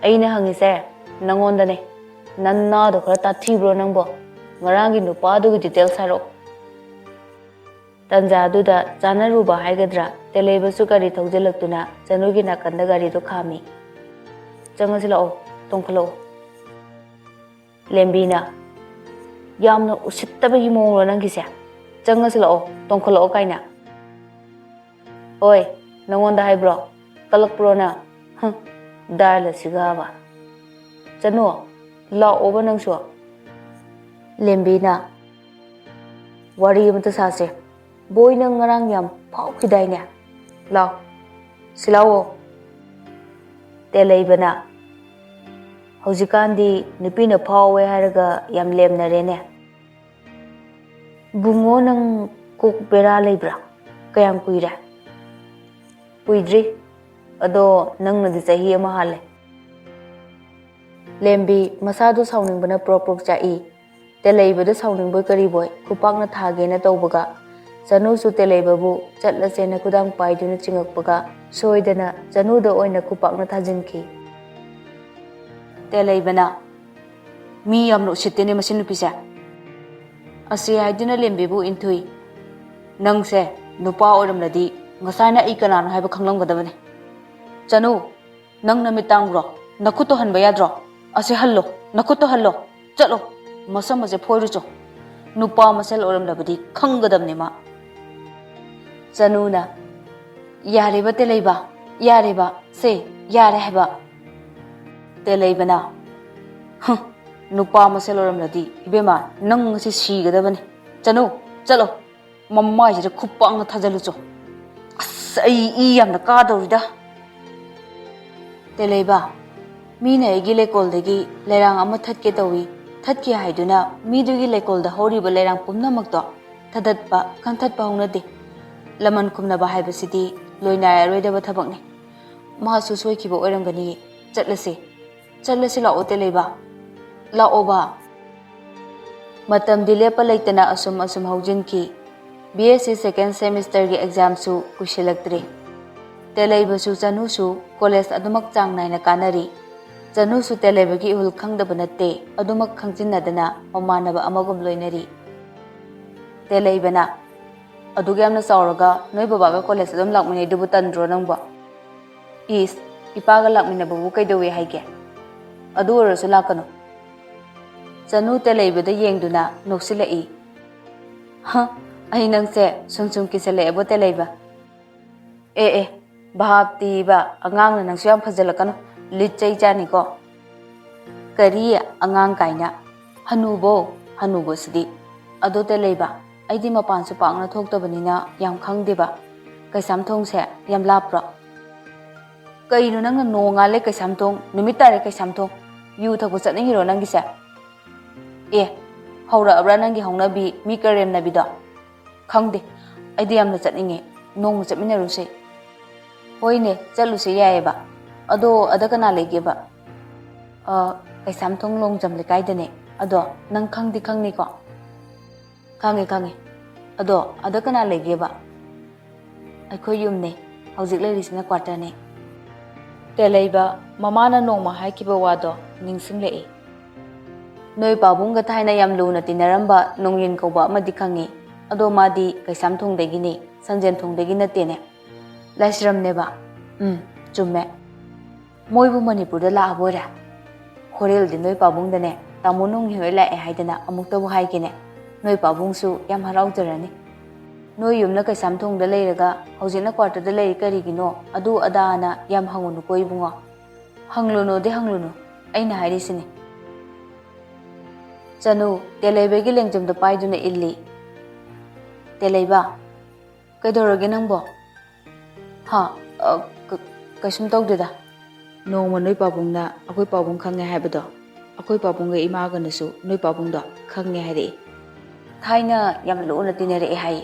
"ꯑꯩꯅ ꯍꯪꯉꯤꯁꯦ ꯅꯪꯉꯣꯟꯗꯅꯦ꯫ ꯅꯅꯥꯗꯣ ꯈꯔ ꯇꯥꯊꯤꯕ꯭ꯔꯣ ꯅꯪꯕꯣ? ꯉꯔꯥꯡꯒꯤ ꯅꯨꯄꯥꯗꯨꯒꯤ ꯗꯤꯇꯦꯜꯁ ꯍꯥꯏꯔꯛꯑꯣ꯫" ꯇꯟꯖꯥꯗꯨꯗ ꯆꯥꯅꯔꯨꯕ ꯍꯥꯏꯒꯗ꯭ꯔꯥ, ꯇꯦꯂꯩꯕꯁꯨ ꯒꯥꯔꯤ ꯊꯧꯖꯤꯜꯂꯛꯇꯨꯅ ꯆꯅꯨꯒꯤ ꯅꯥꯀꯟꯗ ꯒꯥꯔꯤꯗꯣ ꯈꯥꯝꯃꯤ꯫ "ꯆꯪꯉꯁꯤ ꯂꯥꯛꯑꯣ, ꯇꯣꯡꯈꯠꯂꯛꯑꯣ꯫" ꯂꯦꯝꯕꯤꯅ, "ꯌꯥꯝꯅ ꯎꯁꯤꯠꯇꯕꯒꯤ ꯃꯑꯣꯡꯂꯣ ꯅꯪꯒꯤꯁꯦ? ꯆꯪꯉꯁꯤ ꯂꯥꯛꯑꯣ, ꯇꯣꯡꯈꯠꯂꯛꯑꯣ ꯀꯥꯏꯅ?" "ꯍꯣꯏ, ꯅꯪꯉꯣꯟꯗ ꯍꯥꯏꯕ꯭ꯔꯣ? ꯀꯜꯂꯛꯄ꯭ꯔꯣ ꯅꯪ? ꯍꯨꯝ, ꯗꯥꯏꯂꯁꯤꯒꯕ꯫ ꯆꯅꯨ, ꯂꯥꯛꯑꯣꯕ ꯅꯪꯁꯨ꯫" ꯂꯦꯝꯕꯤꯅ, "ꯋꯥꯔꯤ ꯑꯃꯇ ꯁꯥꯁꯦ꯫ ꯕꯣꯏ, ꯅꯪ ꯉꯔꯥꯡ ꯌꯥꯝ ꯐꯥꯎꯈꯤꯗꯥꯏꯅꯦ? ꯂꯥꯎ, ꯁꯤ ꯂꯥꯎꯑꯣ꯫" ꯇꯦꯂꯩꯕꯅ, "ꯍꯧꯖꯤꯛꯀꯥꯟꯗꯤ ꯅꯨꯄꯤꯅ ꯐꯥꯎꯋꯦ ꯍꯥꯏꯔꯒ ꯌꯥꯝ ꯂꯦꯝꯅꯔꯦꯅꯦ꯫ ꯕꯨꯡꯉꯣ, ꯅꯪ ꯀꯣꯛ ꯕꯦꯔꯥ ꯂꯩꯕ꯭ꯔꯥ? ꯀꯌꯥꯝ ꯀꯨꯏꯔꯦ?" "ꯀꯨꯏꯗ꯭ꯔꯤ꯫ ꯑꯗꯣ ꯅꯪꯅꯗꯤ ꯆꯍꯤ ꯑꯃ ꯍꯥꯜꯂꯦ꯫ ꯂꯦꯝꯕꯤ ꯃꯁꯥꯗꯨ ꯁꯥꯎꯅꯤꯡꯕꯅ ꯄ꯭ꯔꯣꯛ ꯄ꯭ꯔꯣꯛ ꯆꯥꯛꯏ꯫ ꯇꯦꯂꯩꯕꯗ ꯁꯥꯎꯅꯤꯡꯕꯣꯏ ꯀꯔꯤꯕꯣꯏ ꯈꯨꯄꯥꯛꯅ ꯊꯥꯒꯦꯅ ꯇꯧꯕꯒ, ꯆꯅꯨꯁꯨ ꯇꯦꯂꯩꯕꯕꯨ ꯆꯠꯂꯁꯦꯅ ꯈꯨꯗꯥꯡ ꯄꯥꯏꯗꯨꯅ ꯆꯤꯡꯉꯛꯄꯒ, ꯁꯣꯏꯗꯅ ꯆꯅꯨꯗ ꯑꯣꯏꯅ ꯈꯨꯄꯥꯛꯅ ꯊꯥꯖꯤꯟꯈꯤ꯫ ꯇꯦꯂꯩꯕꯅ, "ꯃꯤ ꯌꯥꯝꯅ ꯎꯁꯤꯠꯇꯦꯅꯦ ꯃꯁꯤ ꯅꯨꯄꯤꯁꯦ"꯫ ꯑꯁꯤ ꯍꯥꯏꯗꯨꯅ ꯂꯦꯝꯕꯤꯕꯨ ꯏꯟꯊꯨꯏ꯫ "ꯅꯪꯁꯦ ꯅꯨꯄꯥ ꯑꯣꯏꯔꯝꯂꯗꯤ ꯉꯁꯥꯏꯅ ꯑꯩ ꯀꯅꯥꯅꯣ ꯍꯥꯏꯕ ꯈꯪꯂꯝꯒꯗꯕꯅꯤ꯫ ꯆꯅꯨ, ꯅꯪ ꯅꯃꯤꯠ ꯇꯥꯡꯕ꯭ꯔꯣ? ꯅꯈꯨꯠꯇꯣ ꯍꯟꯕ ꯌꯥꯗ꯭ꯔꯣ? ꯑꯁꯤ ꯍꯜꯂꯣ, ꯅꯈꯨꯠꯇꯣ ꯍꯜꯂꯣ꯫ ꯆꯠꯂꯣ, ꯃꯁꯝ ꯑꯁꯦ ꯐꯣꯏꯔꯨꯆꯣ꯫ ꯅꯨꯄꯥ ꯃꯁꯦꯜ ꯑꯣꯏꯔꯝꯂꯕꯗꯤ ꯈꯪꯒꯗꯕꯅꯦ ꯃꯥ"꯫ ꯆꯅꯨꯅ, "ꯌꯥꯔꯦꯕ ꯇꯦꯂꯩꯕ, ꯌꯥꯔꯦꯕ, ꯁꯦ, ꯌꯥꯔꯦ ꯍꯥꯏꯕ"꯫ ꯇꯦꯂꯩꯕꯅ, "ꯍꯨꯝ, ꯅꯨꯄꯥ ꯃꯁꯦꯜ ꯑꯣꯏꯔꯝꯂꯗꯤ ꯏꯕꯦꯝꯃ ꯅꯪ ꯉꯁꯤ ꯁꯤꯒꯗꯕꯅꯤ꯫ ꯆꯅꯨ, ꯆꯠꯂꯣ, ꯃꯃꯥꯏꯁꯤꯗ ꯈꯨꯄꯥꯛꯅ ꯊꯥꯖꯜꯂꯨꯆꯣ꯫ ꯑꯁ, ꯑꯩ ꯏ ꯌꯥꯝꯅ ꯀꯥꯗꯧꯔꯤꯗ"꯫ ꯇꯦꯂꯩꯕ, "ꯃꯤꯅ ꯑꯩꯒꯤ ꯂꯩꯀꯣꯜꯗꯒꯤ ꯂꯩꯔꯥꯡ ꯑꯃ ꯊꯠꯀꯦ ꯇꯧꯏ, ꯊꯠꯀꯦ ꯍꯥꯏꯗꯨꯅ ꯃꯤꯗꯨꯒꯤ ꯂꯩꯀꯣꯜꯗ ꯍꯧꯔꯤꯕ ꯂꯩꯔꯥꯡ ꯄꯨꯝꯅꯃꯛꯇꯣ ꯊꯗꯠꯄ, ꯀꯟꯊꯠꯄ ꯍꯧꯅꯗꯦ꯫ ꯂꯃꯟ ꯈꯨꯝꯅꯕ ꯍꯥꯏꯕꯁꯤꯗꯤ ꯂꯣꯏꯅꯥꯏꯔꯔꯣꯏꯗꯕ ꯊꯕꯛꯅꯤ꯫ ꯃꯥꯁꯨ ꯁꯣꯏꯈꯤꯕ ꯑꯣꯏꯔꯝꯒꯅꯤ꯫ ꯆꯠꯂꯁꯤ, ꯆꯠꯂꯁꯤ ꯂꯥꯛꯑꯣ ꯇꯦꯂꯩꯕ, ꯂꯥꯛꯑꯣꯕ"꯫ ꯃꯇꯝꯗꯤ ꯂꯦꯞꯄ ꯂꯩꯇꯅ ꯑꯁꯨꯝ ꯑꯁꯨꯝ ꯍꯧꯖꯤꯟꯈꯤ꯫ B S C second semesterꯒꯤ examꯁꯨ ꯀꯨꯏꯁꯤꯜꯂꯛꯇ꯭ꯔꯦ꯫ ꯇꯦꯂꯩꯕꯁꯨ ꯆꯅꯨꯁꯨ college ꯑꯗꯨꯃꯛ ꯆꯥꯡ ꯅꯥꯏꯅ ꯀꯥꯅꯔꯤ꯫ ꯆꯅꯨꯁꯨ ꯇꯦꯂꯩꯕꯒꯤ ꯏꯍꯨꯜ ꯈꯪꯗꯕ ꯅꯠꯇꯦ, ꯑꯗꯨꯃꯛ ꯈꯪꯖꯤꯟꯅꯗꯅ ꯃꯃꯥꯟꯅꯕ ꯑꯃꯒꯨꯝ ꯂꯣꯏꯅꯔꯤ꯫ ꯇꯦꯂꯩꯕꯅ, "ꯑꯗꯨꯛ ꯌꯥꯝꯅ ꯆꯥꯎꯔꯒ ꯅꯣꯏ ꯕꯕꯥꯒ ꯀꯣꯂꯦꯖ ꯑꯗꯨꯝ ꯂꯥꯛꯃꯤꯟꯅꯩꯗꯨꯕꯨ ꯇꯟꯗ꯭ꯔꯣ ꯅꯪꯕꯣ?" "ꯏꯁ, ꯏꯄꯥꯒ ꯂꯥꯛꯃꯤꯟꯅꯕꯕꯨ ꯀꯩꯗꯧꯋꯦ ꯍꯥꯏꯒꯦ? ꯑꯗꯨ ꯑꯣꯏꯔꯁꯨ ꯂꯥꯛꯀꯅꯨ"꯫ ꯆꯅꯨ ꯇꯦꯂꯩꯕꯗ ꯌꯦꯡꯗꯨꯅ ꯅꯣꯛꯁꯤꯜꯂꯛꯏ꯫ "ꯍ, ꯑꯩ ꯅꯪꯁꯦ ꯁꯨꯝ ꯁꯨꯝ ꯀꯤꯁꯜꯂꯛꯑꯦꯕꯣ ꯇꯦꯂꯩꯕ꯫ ꯑꯦ ꯑꯦ, ꯚꯥꯞꯇꯤꯕ, ꯑꯉꯥꯡꯅ ꯅꯪꯁꯨ ꯌꯥꯝ ꯐꯖꯜꯂꯛꯀꯅꯨ, ꯂꯤꯠ ꯆꯩ ꯆꯥꯅꯤꯀꯣ"꯫ "ꯀꯔꯤ ꯑꯉꯥꯡ ꯀꯥꯏꯅ? ꯍꯅꯨꯕꯣ, ꯍꯅꯨꯕꯁꯤꯗꯤ꯫ ꯑꯗꯣ ꯇꯦꯂꯩꯕ, ꯑꯩꯗꯤ ꯃꯄꯥꯟꯁꯨ ꯄꯥꯛꯅ ꯊꯣꯛꯇꯕꯅꯤꯅ ꯌꯥꯝ ꯈꯪꯗꯦꯕ꯫ ꯀꯩꯁꯥꯝꯊꯣꯡꯁꯦ ꯌꯥꯝ ꯂꯥꯞꯄ꯭ꯔꯣ?" "ꯀꯩꯅꯣ ꯅꯪꯅ ꯅꯣꯡꯉꯥꯜꯂꯦ ꯀꯩꯁꯥꯝꯊꯣꯡ, ꯅꯨꯃꯤꯠ ꯇꯥꯔꯦ ꯀꯩꯁꯥꯝꯊꯣꯡ, ꯌꯨ ꯊꯛꯄ ꯆꯠꯅꯤꯡꯉꯤꯔꯣ ꯅꯪꯒꯤꯁꯦ? ꯑꯦ, ꯍꯧꯔꯛꯑꯕ꯭ꯔꯥ ꯅꯪꯒꯤ ꯍꯧꯅꯕꯤ, ꯃꯤ ꯀꯔꯦꯝꯅꯕꯤꯗꯣ? ꯈꯪꯗꯦ, ꯑꯩꯗꯤ ꯌꯥꯝꯅ ꯆꯠꯅꯤꯡꯉꯦ, ꯅꯣꯡꯃ ꯆꯠꯃꯤꯟꯅꯔꯨꯁꯦ"꯫ ꯍꯣꯏꯅꯦ, ꯆꯠꯂꯨꯁꯦ ꯌꯥꯏꯌꯦꯕ꯫ ꯑꯗꯣ ꯑꯗ ꯀꯅꯥ ꯂꯩꯒꯦꯕ? ꯑ, ꯀꯩꯁꯥꯝꯊꯣꯡ ꯂꯣꯡꯖꯝ ꯂꯩꯀꯥꯏꯗꯅꯦ꯫ ꯑꯗꯣ ꯅꯪ ꯈꯪꯗꯤ ꯈꯪꯅꯤꯀꯣ? ꯈꯪꯉꯦ, ꯈꯪꯉꯦ꯫ ꯑꯗꯣ ꯑꯗ ꯀꯅꯥ ꯂꯩꯒꯦꯕ? ꯑꯩꯈꯣꯏ ꯌꯨꯝꯅꯦ꯫ ꯍꯧꯖꯤꯛ ꯂꯩꯔꯤꯁꯤꯅ ꯀ꯭ꯋꯥꯇꯔꯅꯦ꯫ ꯇꯦꯂꯩꯕ, ꯃꯃꯥꯅ ꯅꯣꯡꯃ ꯍꯥꯏꯈꯤꯕ ꯋꯥꯗꯣ ꯅꯤꯡꯁꯤꯡꯂꯛꯏ꯫ ꯅꯣꯏ ꯄꯥꯕꯨꯡꯒ ꯊꯥꯏꯅ ꯌꯥꯝ ꯂꯨꯅ ꯇꯤꯟꯅꯔꯝꯕ ꯅꯣꯡꯌꯤꯟ ꯀꯧꯕ ꯑꯃꯗꯤ ꯈꯪꯉꯤ꯫ ꯑꯗꯣ ꯃꯥꯗꯤ ꯀꯩꯁꯥꯝꯊꯣꯡꯗꯒꯤꯅꯤ, ꯁꯟꯖꯦꯟꯊꯣꯡꯗꯒꯤ ꯅꯠꯇꯦꯅꯦ꯫ ꯂꯥꯏꯁ꯭ꯔꯝꯅꯦꯕ? ꯎꯝ, ꯆꯨꯝꯃꯦ꯫ ꯃꯣꯏꯕꯨ ꯃꯅꯤꯄꯨꯔꯗ ꯂꯥꯛꯑꯕꯣꯏꯔꯦ? ꯍꯣꯔꯦꯜꯗꯤ ꯅꯣꯏ ꯄꯥꯕꯨꯡꯗꯅꯦ, ꯇꯥꯃꯣ ꯅꯣꯡꯌꯤꯟ ꯍꯣꯏ ꯂꯥꯛꯑꯦ ꯍꯥꯏꯗꯅ ꯑꯃꯨꯛꯇꯕꯨ ꯍꯥꯏꯒꯦꯅꯦ꯫ ꯅꯣꯏ ꯄꯥꯕꯨꯡꯁꯨ ꯌꯥꯝ ꯍꯔꯥꯎꯖꯔꯅꯤ꯫ ꯅꯣꯏ ꯌꯨꯝꯅ ꯀꯩꯁꯥꯝꯊꯣꯡꯗ ꯂꯩꯔꯒ ꯍꯧꯖꯤꯛꯅ ꯀ꯭ꯋꯥꯇꯔꯗ ꯂꯩꯔꯤ ꯀꯔꯤꯒꯤꯅꯣ, ꯑꯗꯨ ꯑꯗꯥꯅ ꯌꯥꯝ ꯍꯪꯉꯨꯅꯨꯀꯣ ꯏꯕꯨꯡꯉꯣ꯫ ꯍꯪꯂꯨꯅꯨꯗꯤ ꯍꯪꯂꯨꯅꯨ, ꯑꯩꯅ ꯍꯥꯏꯔꯤꯁꯤꯅꯤ꯫ ꯆꯅꯨ ꯇꯦꯂꯩꯕꯒꯤ ꯂꯦꯡꯖꯨꯝꯗ ꯄꯥꯏꯗꯨꯅ ꯏꯜꯂꯤ꯫ ꯇꯦꯂꯩꯕ, ꯀꯩꯗꯧꯔꯒꯦ ꯅꯪꯕꯣ? ꯍꯥ? ꯑ, ꯀ-, ꯀꯩꯁꯨꯝ ꯇꯧꯗꯦꯗ꯫ ꯅꯣꯡꯃ ꯅꯣꯏ ꯄꯥꯕꯨꯡꯅ ꯑꯩꯈꯣꯏ ꯄꯥꯕꯨꯡ ꯈꯪꯉꯦ ꯍꯥꯏꯕꯗꯣ, ꯑꯩꯈꯣꯏ ꯄꯥꯕꯨꯡꯒ ꯏꯃꯥꯒꯅꯁꯨ ꯅꯣꯏ ꯄꯥꯕꯨꯡꯗꯣ ꯈꯪꯉꯦ ꯍꯥꯏꯔꯛꯏ꯫ ꯊꯥꯏꯅ ꯌꯥꯝ ꯂꯨꯅ ꯇꯤꯟꯅꯔꯛꯑꯦ ꯍꯥꯏ꯫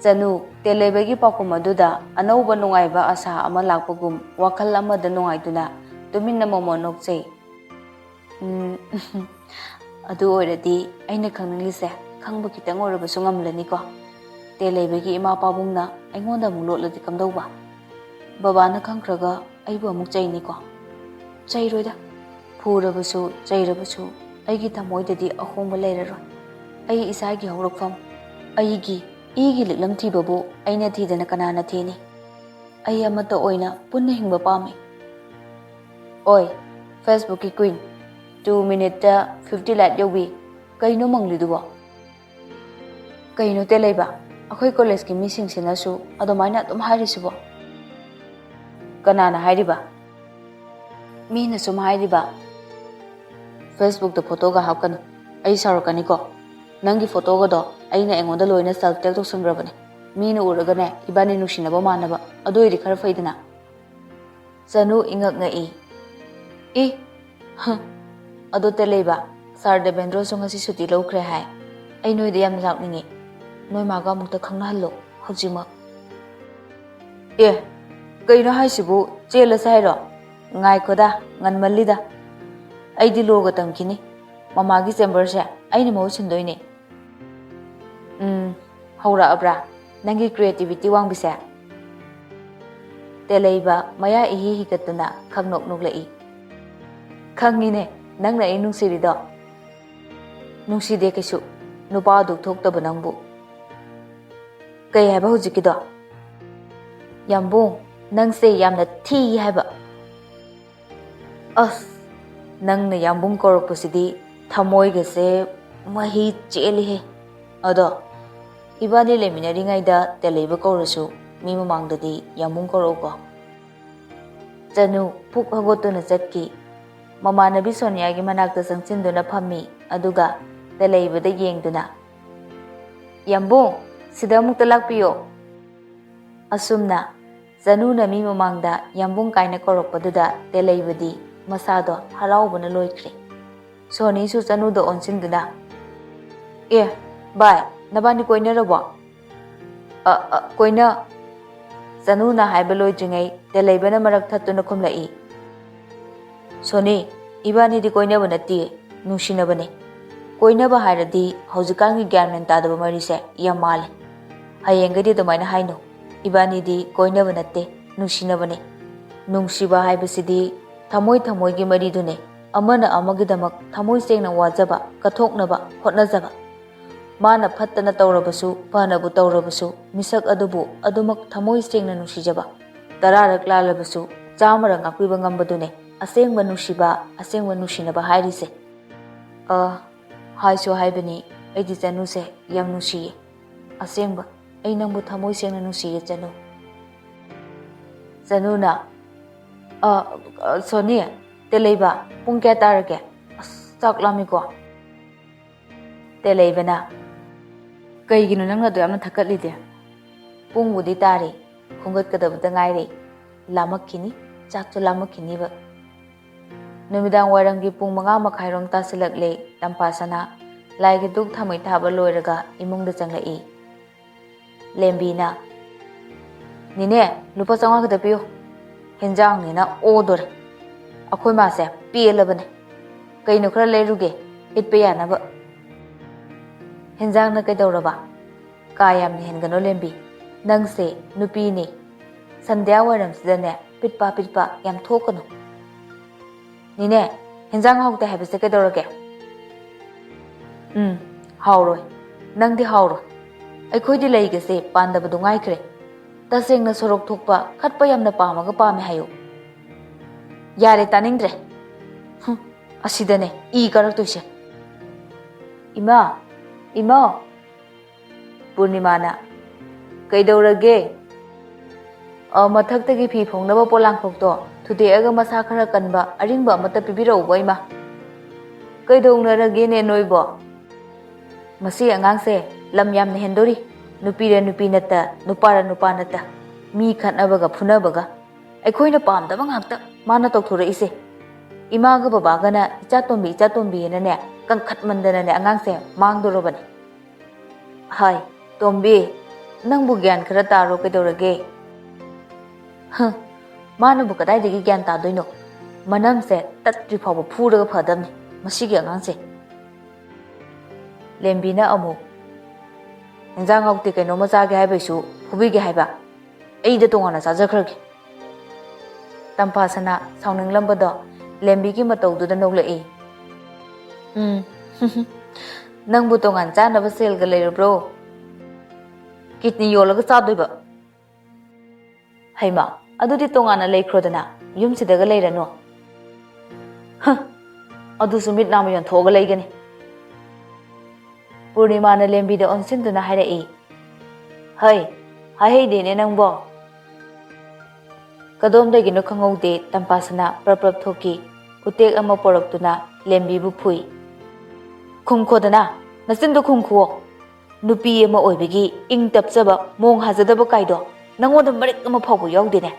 ꯆꯅꯨ, ꯇꯦꯂꯩꯕꯒꯤ ꯄꯥꯎꯈꯨꯝ ꯑꯗꯨꯗ ꯑꯅꯧꯕ ꯅꯨꯡꯉꯥꯏꯕ ꯑꯁꯥ ꯑꯃ ꯂꯥꯛꯄꯒꯨꯝ ꯋꯥꯈꯜ ꯑꯃꯗ ꯅꯨꯡꯉꯥꯏꯗꯨꯅ ꯇꯨꯃꯤꯟꯅ ꯃꯣꯃꯣꯟ ꯅꯣꯛꯆꯩ꯫ ꯎꯝ, ꯑꯗꯨ ꯑꯣꯏꯔꯗꯤ ꯑꯩꯅ ꯈꯪꯅꯤꯡꯂꯤꯁꯦ ꯈꯪꯕ ꯈꯤꯇꯪ ꯑꯣꯏꯔꯕꯁꯨ ꯉꯝꯂꯅꯤꯀꯣ? ꯇꯦꯂꯩꯕꯒꯤ ꯏꯃꯥ ꯄꯥꯕꯨꯡꯅ ꯑꯩꯉꯣꯟꯗ ꯑꯃꯨꯛ ꯂꯣꯠꯂꯗꯤ ꯀꯝꯗꯧꯕ? ꯕꯕꯥꯅ ꯈꯪꯈ꯭ꯔꯒ ꯑꯩꯕꯨ ꯑꯃꯨꯛ ꯆꯩꯅꯤꯀꯣ? ꯆꯩꯔꯣꯏꯗ꯫ ꯐꯨꯔꯕꯁꯨ, ꯆꯩꯔꯕꯁꯨ ꯑꯩꯒꯤ ꯊꯃꯣꯏꯗꯗꯤ ꯑꯍꯣꯡꯕ ꯂꯩꯔꯔꯣꯏ꯫ ꯑꯩ ꯏꯁꯥꯒꯤ ꯍꯧꯔꯛꯐꯝ, ꯑꯩꯒꯤ ꯏꯒꯤ ꯂꯤꯛꯂꯝ ꯊꯤꯕꯕꯨ ꯑꯩꯅ ꯊꯤꯗꯅ ꯀꯅꯥꯅ ꯊꯤꯅꯤ? ꯑꯩ ꯑꯃꯠꯇ ꯑꯣꯏꯅ ꯄꯨꯟꯅ ꯍꯤꯡꯕ ꯄꯥꯝꯃꯤ꯫ ꯑꯣꯏ, Facebookꯀꯤ queen, two minuteꯇ fifty like ꯌꯧꯕꯤ, ꯀꯩꯅꯣ ꯃꯪꯂꯤꯗꯨꯕꯣ? ꯀꯩꯅꯣ ꯇꯦꯂꯩꯕ, ꯑꯩꯈꯣꯏ ꯀꯣꯂꯦꯖꯀꯤ ꯃꯤꯁꯤꯡꯁꯤꯅꯁꯨ ꯑꯗꯨꯃꯥꯏꯅ ꯑꯗꯨꯝ ꯍꯥꯏꯔꯤꯁꯤꯕꯣ? ꯀꯅꯥꯅ ꯍꯥꯏꯔꯤꯕ? ꯃꯤꯅ ꯁꯨꯝ ꯍꯥꯏꯔꯤꯕ꯫ Facebookꯇ ꯐꯣꯇꯣꯒ ꯍꯥꯞꯀꯅꯨ, ꯑꯩ ꯁꯥꯎꯔꯛꯀꯅꯤꯀꯣ꯫ ꯅꯪꯒꯤ ꯐꯣꯇꯣꯒꯗꯣ ꯑꯩꯅ ꯑꯩꯉꯣꯟꯗ ꯂꯣꯏꯅ self tag ꯇꯧꯁꯟꯈ꯭ꯔꯕꯅꯦ꯫ ꯃꯤꯅ ꯎꯔꯒꯅꯦ, ꯏꯕꯥꯅꯤ ꯅꯨꯡꯁꯤꯅꯕ ꯃꯥꯟꯅꯕ, ꯑꯗꯨ ꯑꯣꯏꯔꯗꯤ ꯈꯔ ꯐꯩꯗꯅ꯫ ꯆꯅꯨ ꯏꯉꯛ ꯉꯛꯏ꯫ "ꯏ, ꯍ, ꯑꯗꯣ ꯇꯦꯂꯩꯕ, ꯁꯥꯔ ꯗꯦꯕꯦꯟꯗ꯭ꯔꯣꯁꯨ ꯉꯁꯤ ꯁꯨꯇꯤ ꯂꯧꯈ꯭ꯔꯦ ꯍꯥꯏ꯫ ꯑꯩ ꯅꯣꯏꯗ ꯌꯥꯝꯅ ꯂꯥꯛꯅꯤꯡꯉꯤ꯫ ꯅꯣꯏ ꯃꯥꯒ ꯑꯃꯨꯛꯇ ꯈꯪꯅꯍꯜꯂꯣ ꯍꯧꯖꯤꯛꯃꯛ꯫" ꯑꯦ, ꯀꯩꯅꯣ ꯍꯥꯏꯁꯤꯕꯨ? ꯆꯦꯜꯂꯁꯦ ꯍꯥꯏꯔꯣ? ꯉꯥꯏꯈꯣꯗ, ꯉꯟꯃꯜꯂꯤꯗ꯫ ꯑꯩꯗꯤ ꯂꯣꯒ ꯇꯝꯈꯤꯅꯤ꯫ ꯃꯃꯥꯒꯤ ꯆꯦꯝꯕꯔꯁꯦ ꯑꯩꯅ ꯃꯍꯨꯠ ꯁꯤꯟꯗꯣꯏꯅꯦ꯫ ꯎꯝ, ꯍꯧꯔꯛꯑꯕ꯭ꯔꯥ ꯅꯪꯒꯤ ꯀ꯭ꯔꯤꯌꯦꯇꯤꯚꯤꯇꯤ ꯋꯥꯡꯕꯤꯁꯦ? ꯇꯦꯂꯩꯕ ꯃꯌꯥ ꯏꯍꯤ ꯍꯤꯒꯠꯇꯨꯅ ꯈꯪꯅꯣꯛ ꯅꯣꯛꯂꯛꯏ꯫ ꯈꯪꯉꯤꯅꯦ, ꯅꯪꯅ ꯑꯩ ꯅꯨꯡꯁꯤꯔꯤꯗꯣ꯫ ꯅꯨꯡꯁꯤꯗꯦ ꯀꯩꯁꯨ, ꯅꯨꯄꯥ ꯑꯗꯨ ꯊꯣꯛꯇꯕ ꯅꯪꯕꯨ꯫ ꯀꯩ ꯍꯥꯏꯕ ꯍꯧꯖꯤꯛꯀꯤꯗꯣ? ꯌꯥꯝꯕꯨꯡ, ꯅꯪꯁꯦ ꯌꯥꯝꯅ ꯊꯤ ꯍꯥꯏꯕ꯫ ꯑꯁ, ꯅꯪꯅ ꯌꯥꯝꯕꯨꯡ ꯀꯧꯔꯛꯄꯁꯤꯗꯤ ꯊꯃꯣꯏꯒꯁꯦ ꯃꯍꯤ ꯆꯦꯜꯂꯤꯍꯦ꯫ ꯑꯗꯣ, ꯏꯕꯥꯅꯤ ꯂꯩꯃꯤꯟꯅꯔꯤꯉꯩꯗ ꯇꯦꯂꯩꯕ ꯀꯧꯔꯁꯨ ꯃꯤ ꯃꯃꯥꯡꯗꯗꯤ ꯌꯥꯝꯕꯨꯡ ꯀꯧꯔꯛꯎꯀꯣ꯫ ꯆꯅꯨ ꯄꯨꯛ ꯍꯧꯒꯠꯇꯨꯅ ꯆꯠꯈꯤ꯫ ꯃꯃꯥꯟꯅꯕꯤ ꯁꯣꯅꯤꯌꯥꯒꯤ ꯃꯅꯥꯛꯇ ꯆꯪꯁꯤꯟꯗꯨꯅ ꯐꯝꯃꯤ, ꯑꯗꯨꯒ ꯇꯦꯂꯩꯕꯗ ꯌꯦꯡꯗꯨꯅ, "ꯌꯥꯝꯕꯨꯡ, ꯁꯤꯗ ꯑꯃꯨꯛꯇ ꯂꯥꯛꯄꯤꯌꯣ"꯫ ꯑꯁꯨꯝꯅ ꯆꯅꯨꯅ ꯃꯤ ꯃꯃꯥꯡꯗ ꯌꯥꯝꯕꯨꯡ ꯀꯥꯏꯅ ꯀꯧꯔꯛꯄꯗꯨꯗ ꯇꯦꯂꯩꯕꯗꯤ ꯃꯁꯥꯗꯣ ꯍꯔꯥꯎꯕꯅ ꯂꯣꯏꯈ꯭ꯔꯦ꯫ ꯁꯣꯅꯤꯁꯨ ꯆꯅꯨꯗ ꯑꯣꯟꯁꯤꯟꯗꯨꯅ, "ꯑꯦ, ꯚꯥꯏ, ꯅꯕꯥꯅꯤ ꯀꯣꯏꯅꯔꯕꯣ?" "ꯑ, ꯑ, ꯀꯣꯏꯅ-," ꯆꯅꯨꯅ ꯍꯥꯏꯕ ꯂꯣꯏꯗ꯭ꯔꯤꯉꯩ ꯇꯦꯂꯩꯕꯅ ꯃꯔꯛ ꯊꯠꯇꯨꯅ ꯈꯨꯝꯂꯛꯏ, "ꯁꯣꯅꯤ, ꯏꯕꯥꯅꯤꯗꯤ ꯀꯣꯏꯅꯕ ꯅꯠꯇꯤꯌꯦ, ꯅꯨꯡꯁꯤꯅꯕꯅꯦ꯫ ꯀꯣꯏꯅꯕ ꯍꯥꯏꯔꯗꯤ ꯍꯧꯖꯤꯛꯀꯥꯟꯒꯤ ꯒ꯭ꯌꯥꯟ ꯃꯦꯟ ꯇꯥꯗꯕ ꯃꯔꯤꯁꯦ ꯌꯥꯝ ꯃꯥꯜꯂꯦ꯫ ꯍꯌꯦꯡꯒꯗꯤ ꯑꯗꯨꯃꯥꯏꯅ ꯍꯥꯏꯅꯨ, ꯏꯕꯥꯅꯤꯗꯤ ꯀꯣꯏꯅꯕ ꯅꯠꯇꯦ, ꯅꯨꯡꯁꯤꯅꯕꯅꯦ꯫ ꯅꯨꯡꯁꯤꯕ ꯍꯥꯏꯕꯁꯤꯗꯤ ꯊꯃꯣꯏ ꯊꯃꯣꯏꯒꯤ ꯃꯔꯤꯗꯨꯅꯦ, ꯑꯃꯅ ꯑꯃꯒꯤꯗꯃꯛ ꯊꯃꯣꯏ ꯁꯦꯡꯅ ꯋꯥꯖꯕ, ꯀꯠꯊꯣꯛꯅꯕ ꯍꯣꯠꯅꯖꯕ꯫ ꯃꯥꯅ ꯐꯠꯇꯅ ꯇꯧꯔꯕꯁꯨ, ꯐꯅꯕꯨ ꯇꯧꯔꯕꯁꯨ, ꯃꯤꯁꯛ ꯑꯗꯨꯕꯨ ꯑꯗꯨꯃꯛ ꯊꯃꯣꯏ ꯁꯦꯡꯅ ꯅꯨꯡꯁꯤꯖꯕ꯫ ꯇꯔꯥꯔꯛ ꯂꯥꯜꯂꯕꯁꯨ ꯆꯥꯝꯃꯔꯛ ꯉꯥꯛꯄꯤꯕ ꯉꯝꯕꯗꯨꯅꯦ ꯑꯁꯦꯡꯕ ꯅꯨꯡꯁꯤꯕ, ꯑꯁꯦꯡꯕ ꯅꯨꯡꯁꯤꯅꯕ ꯍꯥꯏꯔꯤꯁꯦ"꯫ "ꯑ, ꯍꯥꯏꯁꯨ ꯍꯥꯏꯕꯅꯤ, ꯑꯩꯗꯤ ꯆꯅꯨꯁꯦ ꯌꯥꯝ ꯅꯨꯡꯁꯤꯌꯦ꯫ ꯑꯁꯦꯡꯕ, ꯑꯩ ꯅꯪꯕꯨ ꯊꯃꯣꯏ ꯁꯦꯡꯅ ꯅꯨꯡꯁꯤꯌꯦ, ꯆꯅꯨ"꯫ ꯆꯅꯨꯅ, "ꯑ, ꯑ, ꯁꯣꯅꯤ, ꯇꯦꯂꯩꯕ, ꯄꯨꯡ ꯀꯌꯥ ꯇꯥꯔꯒꯦ? ꯑꯁ, ꯆꯥꯛ ꯂꯥꯝꯃꯤꯀꯣ"꯫ ꯇꯦꯂꯩꯕꯅ, "ꯀꯩꯒꯤꯅꯣ ꯅꯪꯅ ꯑꯗꯨ ꯌꯥꯝꯅ ꯊꯛꯀꯠꯂꯤꯗꯤ? ꯄꯨꯡꯕꯨꯗꯤ ꯇꯥꯔꯦ, ꯈꯣꯝꯒꯠꯀꯗꯕꯗ ꯉꯥꯏꯔꯦ꯫ ꯂꯥꯝꯃꯛꯈꯤꯅꯤ, ꯆꯥꯛꯁꯨ ꯂꯥꯝꯃꯛꯈꯤꯅꯤꯕ"꯫ ꯅꯨꯃꯤꯗꯥꯡ ꯋꯥꯏꯔꯝꯒꯤ ꯄꯨꯡ ꯃꯉꯥ ꯃꯈꯥꯏꯔꯣꯝ ꯇꯥꯁꯤꯜꯂꯛꯂꯦ꯫ ꯇꯝꯐꯥꯁꯅꯥ ꯂꯥꯏꯒꯤ ꯙꯨꯛ ꯊꯥꯃꯩ ꯊꯥꯕ ꯂꯣꯏꯔꯒ ꯏꯃꯨꯡꯗ ꯆꯪꯂꯛꯏ꯫ ꯂꯦꯝꯕꯤꯅ, "ꯅꯦꯅꯦ, ꯂꯨꯄꯥ ꯆꯥꯝꯃꯉꯥ ꯈꯛꯇ ꯄꯤꯌꯨ꯫ ꯍꯦꯟꯖꯥꯡꯅꯤꯅ ꯑꯣꯗꯣꯔꯦ꯫ ꯑꯩꯈꯣꯏ ꯃꯥꯁꯦ ꯄꯦꯜꯂꯕꯅꯦ꯫ ꯀꯩꯅꯣ ꯈꯔ ꯂꯩꯔꯨꯒꯦ, ꯏꯠꯄ ꯌꯥꯅꯕ꯫" "ꯍꯦꯟꯖꯥꯡꯅ ꯀꯩꯗꯧꯔꯕ? ꯀꯥ ꯌꯥꯝꯅ ꯍꯦꯟꯒꯅꯣ, ꯂꯦꯝꯕꯤ꯫ ꯅꯪꯁꯦ ꯅꯨꯄꯤꯅꯦ꯫ ꯁꯟꯙ꯭ꯌꯥ ꯋꯥꯏꯔꯝꯁꯤꯗꯅꯦ, ꯄꯤꯠꯄ ꯄꯤꯠꯄ ꯌꯥꯝ ꯊꯣꯛꯀꯅꯨ꯫" "ꯅꯦꯅꯦ, ꯍꯦꯟꯖꯥꯡ ꯍꯥꯎꯇꯦ ꯍꯥꯏꯕꯁꯦ ꯀꯩꯗꯧꯔꯒꯦ?" "ꯎꯝ, ꯍꯥꯎꯔꯣꯏ꯫ ꯅꯪꯗꯤ ꯍꯥꯎꯔꯣꯏ꯫ ꯑꯩꯈꯣꯏꯗꯤ ꯂꯩꯒꯁꯦ ꯄꯥꯟꯗꯕꯗꯨ ꯉꯥꯏꯈ꯭ꯔꯦ꯫ ꯇꯁꯦꯡꯅ ꯁꯣꯔꯣꯛ ꯊꯣꯛꯄ ꯈꯠꯄ ꯌꯥꯝꯅ ꯄꯥꯝꯃꯒ ꯄꯥꯝꯃꯦ ꯍꯥꯏꯌꯨ꯫" "ꯌꯥꯔꯦ, ꯇꯥꯅꯤꯡꯗ꯭ꯔꯦ꯫ ꯍꯨꯝ, ꯑꯁꯤꯗꯅꯦ ꯏ ꯀꯥꯔꯛꯇꯣꯏꯁꯦ꯫" "ꯏꯃꯥ, ꯏꯃꯥ!" ꯄꯨꯔꯅꯤꯃꯥꯅ, "ꯀꯩꯗꯧꯔꯒꯦ?" "ꯑ, ꯃꯊꯛꯇꯒꯤ ꯐꯤ ꯐꯧꯅꯕ ꯄꯣꯂꯥꯡꯈꯣꯛꯇꯣ ꯊꯨꯗꯦꯛꯑꯒ ꯃꯁꯥ ꯈꯔ ꯀꯟꯕ ꯑꯔꯤꯡꯕ ꯑꯃꯠꯇ ꯄꯤꯕꯤꯔꯛꯎꯕ, ꯏꯃꯥ꯫" "ꯀꯩꯗꯧꯅꯔꯒꯦꯅꯦ ꯅꯣꯏꯕꯣ? ꯃꯁꯤ ꯑꯉꯥꯡꯁꯦ ꯂꯝ ꯌꯥꯝꯅ ꯍꯦꯟꯗꯣꯔꯤ꯫ ꯅꯨꯄꯤꯔ ꯅꯨꯄꯤ ꯅꯠꯇ, ꯅꯨꯄꯥꯔ ꯅꯨꯄꯥ ꯅꯠꯇ, ꯃꯤ ꯈꯠꯅꯕꯒ ꯐꯨꯅꯕꯒ꯫ ꯑꯩꯈꯣꯏꯅ ꯄꯥꯝꯗꯕ ꯉꯥꯛꯇ ꯃꯥꯅ ꯇꯧꯊꯣꯔꯛꯏꯁꯦ꯫ ꯏꯃꯥꯒ ꯕꯕꯥꯒꯅ ꯏꯆꯥ ꯇꯣꯝꯕꯤ, ꯏꯆꯥ ꯇꯣꯝꯕꯤꯅꯅꯦ ꯀꯟꯈꯠꯃꯟꯗꯅꯅꯦ ꯑꯉꯥꯡꯁꯦ ꯃꯥꯡꯗꯣꯔꯕꯅꯦ꯫" "ꯍꯥꯏ, ꯇꯣꯝꯕꯤ, ꯅꯪꯕꯨ ꯒ꯭ꯌꯥꯟ ꯈꯔ ꯇꯥꯔꯣ, ꯀꯩꯗꯧꯔꯒꯦ?" "ꯍ, ꯃꯥꯅꯕꯨ ꯀꯗꯥꯏꯗꯒꯤ ꯒ꯭ꯌꯥꯟ ꯇꯥꯗꯣꯏꯅꯣ? ꯃꯅꯝꯁꯦ ꯇꯠꯇ꯭ꯔꯤ ꯐꯥꯎꯕ ꯐꯨꯔꯒ ꯐꯗꯕꯅꯤ ꯃꯁꯤꯒꯤ ꯑꯉꯥꯡꯁꯦ꯫" ꯂꯦꯝꯕꯤꯅ ꯑꯃꯨꯛ, "ꯏꯟꯖꯥꯡ ꯍꯥꯎꯇꯦ, ꯀꯩꯅꯣꯝꯃ ꯆꯥꯒꯦ ꯍꯥꯏꯕꯩꯁꯨ ꯐꯨꯕꯤꯒꯦ ꯍꯥꯏꯕ? ꯑꯩꯗ ꯇꯣꯉꯥꯟꯅ ꯆꯥꯖꯈ꯭ꯔꯒꯦ꯫" ꯇꯝꯐꯥꯁꯅꯥ ꯁꯥꯎꯅꯤꯡꯂꯝꯕꯗꯣ ꯂꯦꯝꯕꯤꯒꯤ ꯃꯇꯧꯗꯨꯗ ꯅꯣꯛꯂꯛꯏ꯫ "ꯎꯝ, ꯅꯪꯕꯨ ꯇꯣꯉꯥꯟ ꯆꯥꯅꯕ ꯁꯦꯜꯒ ꯂꯩꯔꯕ꯭ꯔꯣ? ꯀꯤꯠꯅꯤ ꯌꯣꯜꯂꯒ ꯆꯥꯗꯣꯏꯕ꯫" "ꯍꯩꯃꯥ, ꯑꯗꯨꯗꯤ ꯇꯣꯉꯥꯟꯅ ꯂꯩꯈ꯭ꯔꯣꯗꯅ, ꯌꯨꯝꯁꯤꯗꯒ ꯂꯩꯔꯅꯨ꯫" "ꯍ, ꯑꯗꯨꯁꯨ ꯃꯤꯠ ꯅꯥꯝꯃ ꯌꯣꯟꯊꯣꯛꯑꯒ ꯂꯩꯒꯅꯤ꯫" ꯄꯨꯔꯅꯤꯃꯥꯅ ꯂꯦꯝꯕꯤꯗ ꯑꯣꯟꯁꯤꯟꯗꯨꯅ ꯍꯥꯏꯔꯛꯏ꯫ "ꯍꯩ, ꯍꯥꯏꯍꯩꯗꯦꯅꯦ ꯅꯪꯕꯣ꯫" ꯀꯗꯣꯝꯗꯒꯤꯅꯣ ꯈꯪꯍꯧꯗꯦ, ꯇꯝꯄꯥꯁꯅꯥ ꯄ꯭ꯔꯞ ꯄ꯭ꯔꯞ ꯊꯣꯛꯈꯤ꯫ ꯎꯇꯦꯛ ꯑꯃ ꯄꯣꯔꯛꯇꯨꯅ ꯂꯦꯝꯕꯤꯕꯨ ꯐꯨꯏ꯫ "ꯈꯨꯝꯈꯣꯗꯅ, ꯅꯆꯤꯟꯗꯣ ꯈꯨꯝꯈꯨꯋꯣ꯫ ꯅꯨꯄꯤ ꯑꯃ ꯑꯣꯏꯕꯒꯤ ꯏꯪ ꯇꯞꯆꯕ, ꯃꯣꯡ ꯍꯥꯖꯗꯕ ꯀꯥꯏꯗꯣ ꯅꯪꯉꯣꯟꯗ ꯃꯔꯤꯛ ꯑꯃ ꯐꯥꯎꯕ ꯌꯥꯎꯗꯦꯅꯦ꯫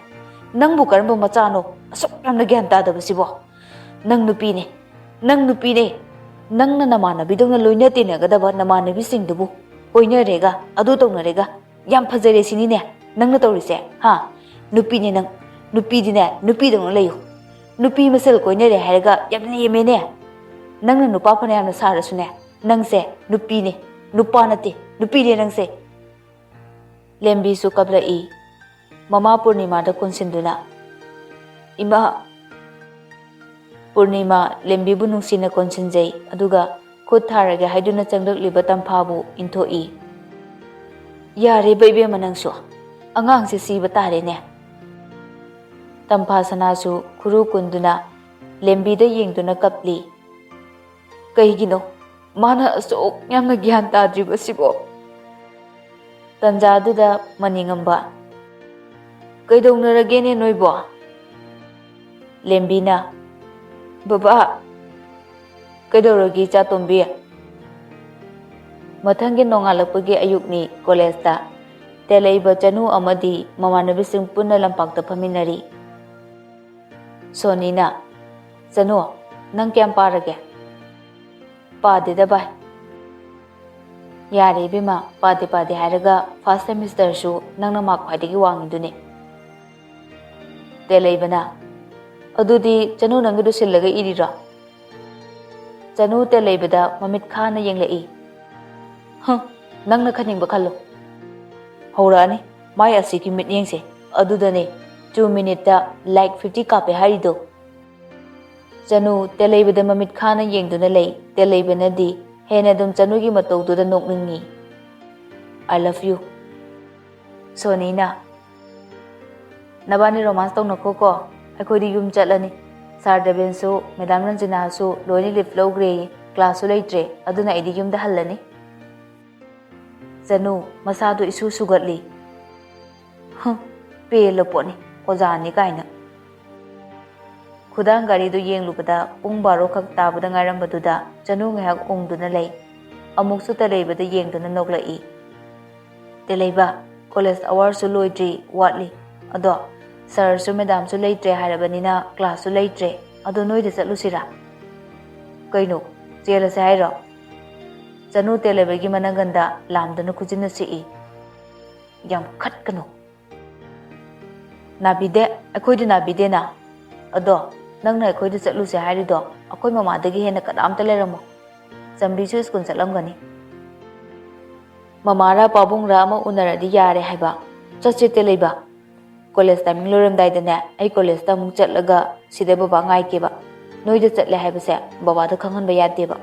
ꯅꯪꯕꯨ ꯀꯔꯝꯕ ꯃꯆꯥꯅꯣ ꯑꯁꯨꯛ ꯌꯥꯝꯅ ꯒ꯭ꯌꯥꯟ ꯇꯥꯗꯕꯁꯤꯕꯣ? ꯅꯪ ꯅꯨꯄꯤꯅꯦ, ꯅꯪ ꯅꯨꯄꯤꯅꯦ꯫ ꯅꯪꯅ ꯅꯃꯥꯟꯅꯕꯤꯗꯧꯅ ꯂꯣꯏꯅ ꯇꯤꯟꯅꯒꯗꯕ ꯅꯃꯥꯟꯅꯕꯤꯁꯤꯡꯗꯨꯕꯨ ꯀꯣꯏꯅꯔꯦꯒ, ꯑꯗꯨ ꯇꯧꯅꯔꯦꯒ, ꯌꯥꯝ ꯐꯖꯔꯦ ꯁꯤꯅꯤꯅꯦ꯫ ꯅꯪꯅ ꯇꯧꯔꯤꯁꯦ, ꯍꯥ? ꯅꯨꯄꯤꯅꯦ ꯅꯪ꯫ ꯅꯨꯄꯤꯗꯤꯅꯦ, ꯅꯨꯄꯤꯗꯧꯅ ꯂꯩꯌꯨ꯫ ꯅꯨꯄꯤ ꯃꯁꯦꯜ ꯀꯣꯏꯅꯔꯦ ꯍꯥꯏꯔꯒ ꯌꯥꯝ ꯂꯦꯝꯃꯦꯅꯦ꯫ ꯅꯪꯅ ꯅꯨꯄꯥ ꯐꯅꯌꯥꯝꯅ ꯁꯥꯔꯁꯨꯅꯦ, ꯅꯪꯁꯦ ꯅꯨꯄꯤꯅꯦ, ꯅꯨꯄꯥ ꯅꯠꯇꯦ, ꯅꯨꯄꯤꯅꯦ ꯅꯪꯁꯦ꯫ ꯂꯦꯝꯕꯤꯁꯨ ꯀꯞꯂꯛꯏ꯫ ꯃꯃꯥ ꯄꯨꯔꯅꯤꯃꯥꯗ ꯀꯣꯟꯁꯤꯟꯗꯨꯅ, "ꯏꯃꯥ, ꯄꯨꯔꯅꯤꯃꯥ ꯂꯦꯝꯕꯤꯕꯨ ꯅꯨꯡꯁꯤꯅ ꯀꯣꯟꯁꯤꯟꯖꯩ, ꯑꯗꯨꯒ ꯈꯨꯠ ꯊꯥꯔꯒꯦ ꯍꯥꯏꯗꯨꯅ ꯆꯪꯂꯛꯂꯤꯕ ꯇꯝꯐꯥꯕꯨ ꯏꯟꯊꯣꯛꯏ꯫ "ꯌꯥꯔꯦꯕ ꯏꯕꯦꯝꯃ ꯅꯪꯁꯨ, ꯑꯉꯥꯡꯁꯦ ꯁꯤꯕ ꯇꯥꯔꯦꯅꯦ"꯫ ꯇꯝꯐꯥ ꯁꯅꯥꯁꯨ ꯈꯨꯔꯨ ꯀꯨꯟꯗꯨꯅ ꯂꯦꯝꯕꯤꯗ ꯌꯦꯡꯗꯨꯅ ꯀꯞꯂꯤ꯫ ꯀꯩꯒꯤꯅꯣ ꯃꯥꯅ ꯑꯁꯨꯛ ꯌꯥꯝꯅ ꯒ꯭ꯌꯥꯟ ꯇꯥꯗ꯭ꯔꯤꯕꯁꯤꯕꯣ? ꯇꯟꯖꯥꯗꯨꯗ ꯃꯅꯤꯉꯝꯕ, "ꯀꯩꯗꯧꯅꯔꯒꯦꯅꯦ ꯅꯣꯏꯕꯣ?" ꯂꯦꯝꯕꯤꯅ, "ꯕꯕꯥ, ꯀꯩꯗꯧꯔꯒꯦ ꯏꯆꯥꯇꯣꯝꯕꯤ?" ꯃꯊꯪꯒꯤ ꯅꯣꯡꯉꯥꯜꯂꯛꯄꯒꯤ ꯑꯌꯨꯛꯅꯤ꯫ ꯀꯣꯂꯦꯖꯇ ꯇꯦꯂꯩꯕ, ꯆꯅꯨ ꯑꯃꯗꯤ ꯃꯃꯥꯟꯅꯕꯤꯁꯤꯡ ꯄꯨꯟꯅ ꯂꯝꯄꯥꯛꯇ ꯐꯝꯃꯤꯟꯅꯔꯤ꯫ ꯁꯣꯅꯤꯅ, "ꯆꯅꯨ, ꯅꯪ ꯀꯌꯥꯝ ꯄꯥꯔꯒꯦ?" "ꯄꯥꯗꯦꯗ ꯚꯥꯏ"꯫ "ꯌꯥꯔꯦ ꯏꯕꯦꯝꯃ, ꯄꯥꯗꯦ ꯄꯥꯗꯦ ꯍꯥꯏꯔꯒ ꯐꯥꯔꯁ ꯁꯦꯃꯤꯁꯇꯔꯁꯨ ꯅꯪꯅ ꯃꯥꯔꯛ ꯈ꯭ꯋꯥꯏꯗꯒꯤ ꯋꯥꯡꯉꯤꯗꯨꯅꯤ"꯫ ꯇꯦꯂꯩꯕꯅ, "ꯑꯗꯨꯗꯤ ꯆꯅꯨ ꯅꯪꯒꯤꯗꯨ ꯁꯤꯜꯂꯒ ꯏꯔꯤꯔꯣ?" ꯆꯅꯨ ꯇꯦꯂꯩꯕꯗ ꯃꯃꯤꯠ ꯈꯥꯅ ꯌꯦꯡꯂꯛꯏ꯫ "ꯍꯝ, ꯅꯪꯅ ꯈꯟꯅꯤꯡꯕ ꯈꯜꯂꯨ꯫ ꯍꯧꯔꯛꯑꯅꯤ ꯃꯥꯏ ꯑꯁꯤꯒꯤ ꯃꯤꯠꯌꯦꯡꯁꯦ꯫ ꯑꯗꯨꯗꯅꯦ ꯇꯨ ꯃꯤꯅꯤꯠꯇ ꯂꯥꯏꯛ ꯐꯤꯐꯇꯤ ꯀꯥꯞꯄꯦ ꯍꯥꯏꯔꯤꯗꯣ"꯫ ꯆꯅꯨ ꯇꯦꯂꯩꯕꯗ ꯃꯃꯤꯠ ꯈꯥꯅ ꯌꯦꯡꯗꯨꯅ ꯂꯩ꯫ ꯇꯦꯂꯩꯕꯅꯗꯤ ꯍꯦꯟꯅ ꯑꯗꯨꯝ ꯆꯅꯨꯒꯤ ꯃꯇꯧꯗꯨꯗ ꯅꯣꯛꯅꯤꯡꯉꯤ꯫ "I love you"꯫ ꯁꯣꯅꯤꯅ, "ꯅꯕꯥꯅꯤ ꯔꯣꯃꯥꯟꯁ ꯇꯧꯅꯈꯣꯀꯣ, ꯑꯩꯈꯣꯏꯗꯤ ꯌꯨꯝ ꯆꯠꯂꯅꯤ꯫ ꯁꯥꯔ ꯗꯦꯕꯦꯟꯁꯨ, ꯃꯦꯗꯥꯝ ꯔꯟꯖꯤꯅꯥꯁꯨ ꯂꯣꯏꯅ ꯂꯤꯐ ꯂꯧꯈ꯭ꯔꯦꯌꯦ, ꯀ꯭ꯂꯥꯁꯁꯨ ꯂꯩꯇ꯭ꯔꯦ, ꯑꯗꯨꯅ ꯑꯩꯗꯤ ꯌꯨꯝꯗ ꯍꯜꯂꯅꯤ"꯫ ꯆꯅꯨ ꯃꯁꯥꯗꯨ ꯏꯁꯨ ꯁꯨꯒꯠꯂꯤ꯫ "ꯍꯨꯝ, ꯄꯦꯜꯂ ꯄꯣꯠꯅꯤ, ꯑꯣꯖꯥꯅꯤ ꯀꯥꯏꯅ"꯫ ꯈꯨꯗꯥꯡ ꯒꯥꯔꯤꯗꯨ ꯌꯦꯡꯂꯨꯕꯗ ꯄꯨꯡ ꯕꯥꯔꯣ ꯈꯛ ꯇꯥꯕꯗ ꯉꯥꯏꯔꯝꯕꯗꯨꯗ ꯆꯅꯨ ꯉꯥꯏꯍꯥꯛ ꯎꯪꯗꯨꯅ ꯂꯩ꯫ ꯑꯃꯨꯛꯁꯨ ꯇꯦꯂꯩꯕꯗ ꯌꯦꯡꯗꯨꯅ ꯅꯣꯛꯂꯛꯏ꯫ "ꯇꯦꯂꯩꯕ, ꯀꯣꯂꯦꯖ ꯑꯋꯥꯔꯁꯨ ꯂꯣꯏꯗ꯭ꯔꯤ, ꯋꯥꯠꯂꯤ꯫ ꯑꯗꯣ ꯁꯥꯔꯁꯨ ꯃꯦꯗꯥꯝꯁꯨ ꯂꯩꯇ꯭ꯔꯦ ꯍꯥꯏꯔꯕꯅꯤꯅ ꯀ꯭ꯂꯥꯁꯁꯨ ꯂꯩꯇ꯭ꯔꯦ꯫ ꯑꯗꯣ ꯅꯣꯏꯗ ꯆꯠꯂꯨꯁꯤꯔꯥ?" "ꯀꯩꯅꯣ, ꯆꯦꯜꯂꯁꯦ ꯍꯥꯏꯔꯣ?" ꯆꯅꯨ ꯇꯦꯂꯩꯕꯒꯤ ꯃꯅꯪꯒꯟꯗ ꯂꯥꯝꯗꯨꯅ ꯈꯨꯖꯤꯟꯅ ꯁꯤꯛꯏ꯫ "ꯌꯥꯝ ꯈꯠꯀꯅꯨ"꯫ ꯅꯥꯕꯤꯗꯦ, ꯑꯩꯈꯣꯏꯗꯤ ꯅꯥꯕꯤꯗꯦꯅ꯫ ꯑꯗꯣ ꯅꯪꯅ ꯑꯩꯈꯣꯏꯗ ꯆꯠꯂꯨꯁꯦ ꯍꯥꯏꯔꯤꯗꯣ ꯑꯩꯈꯣꯏ ꯃꯃꯥꯗꯒꯤ ꯍꯦꯟꯅ ꯀꯅꯥꯝꯇ ꯂꯩꯔꯝꯃꯣ꯫ ꯆꯝꯕꯤꯁꯨ ꯁ꯭ꯀꯨꯜ ꯆꯠꯂꯝꯒꯅꯤ꯫ ꯃꯃꯥꯔ ꯄꯥꯕꯨꯡꯔ ꯑꯃ ꯎꯅꯔꯗꯤ ꯌꯥꯔꯦ ꯍꯥꯏꯕ꯫ ꯆꯠꯁꯦ ꯇꯦꯂꯩꯕ꯫ ꯀꯣꯂꯦꯖ ꯇꯥꯏꯃꯤꯡ ꯂꯣꯏꯔꯝꯗꯥꯏꯗꯅꯦ ꯑꯩ ꯀꯣꯂꯦꯖꯇ ꯑꯃꯨꯛ ꯆꯠꯂꯒ ꯁꯤꯗ ꯕꯕꯥ ꯉꯥꯏꯒꯦꯕ꯫ ꯅꯣꯏꯗ ꯆꯠꯂꯦ ꯍꯥꯏꯕꯁꯦ ꯕꯕꯥꯗ ꯈꯪꯍꯟꯕ ꯌꯥꯗꯦꯕ꯫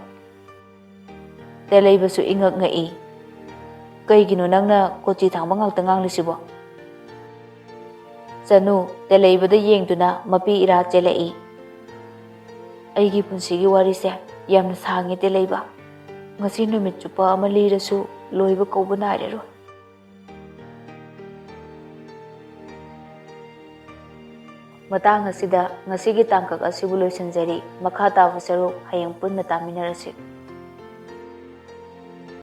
ꯇꯦꯂꯩꯕꯁꯨ ꯏꯉꯛ ꯉꯛꯏ꯫ ꯀꯩꯒꯤꯅꯣ ꯅꯪꯅ ꯀꯣꯆꯤ ꯊꯥꯡꯕ ꯉꯥꯛꯇ ꯉꯥꯡꯂꯤꯁꯤꯕꯣ? ꯆꯅꯨ ꯇꯦꯂꯩꯕꯗ ꯌꯦꯡꯗꯨꯅ ꯃꯄꯤ ꯏꯔꯥ ꯆꯦꯜꯂꯛꯏ꯫ ꯑꯩꯒꯤ ꯄꯨꯟꯁꯤꯒꯤ ꯋꯥꯔꯤꯁꯦ ꯌꯥꯝꯅ ꯁꯥꯡꯉꯦ ꯇꯦꯂꯩꯕ꯫ ꯉꯁꯤ ꯅꯨꯃꯤꯠ ꯆꯨꯞꯄ ꯑꯃ ꯂꯤꯔꯁꯨ ꯂꯣꯏꯕ ꯀꯧꯕ ꯅꯥꯏꯔꯔꯣꯏ꯫ ꯃꯇꯥꯡ ꯑꯁꯤꯗ ꯉꯁꯤꯒꯤ ꯇꯥꯡꯀꯛ ꯑꯁꯤꯕꯨ ꯂꯣꯏꯁꯤꯟꯖꯔꯤ꯫ ꯃꯈꯥ ꯇꯥꯕ ꯁꯔꯨꯛ ꯍꯌꯦꯡ ꯄꯨꯟꯅ ꯇꯥꯃꯤꯟꯅꯔꯁꯤ꯫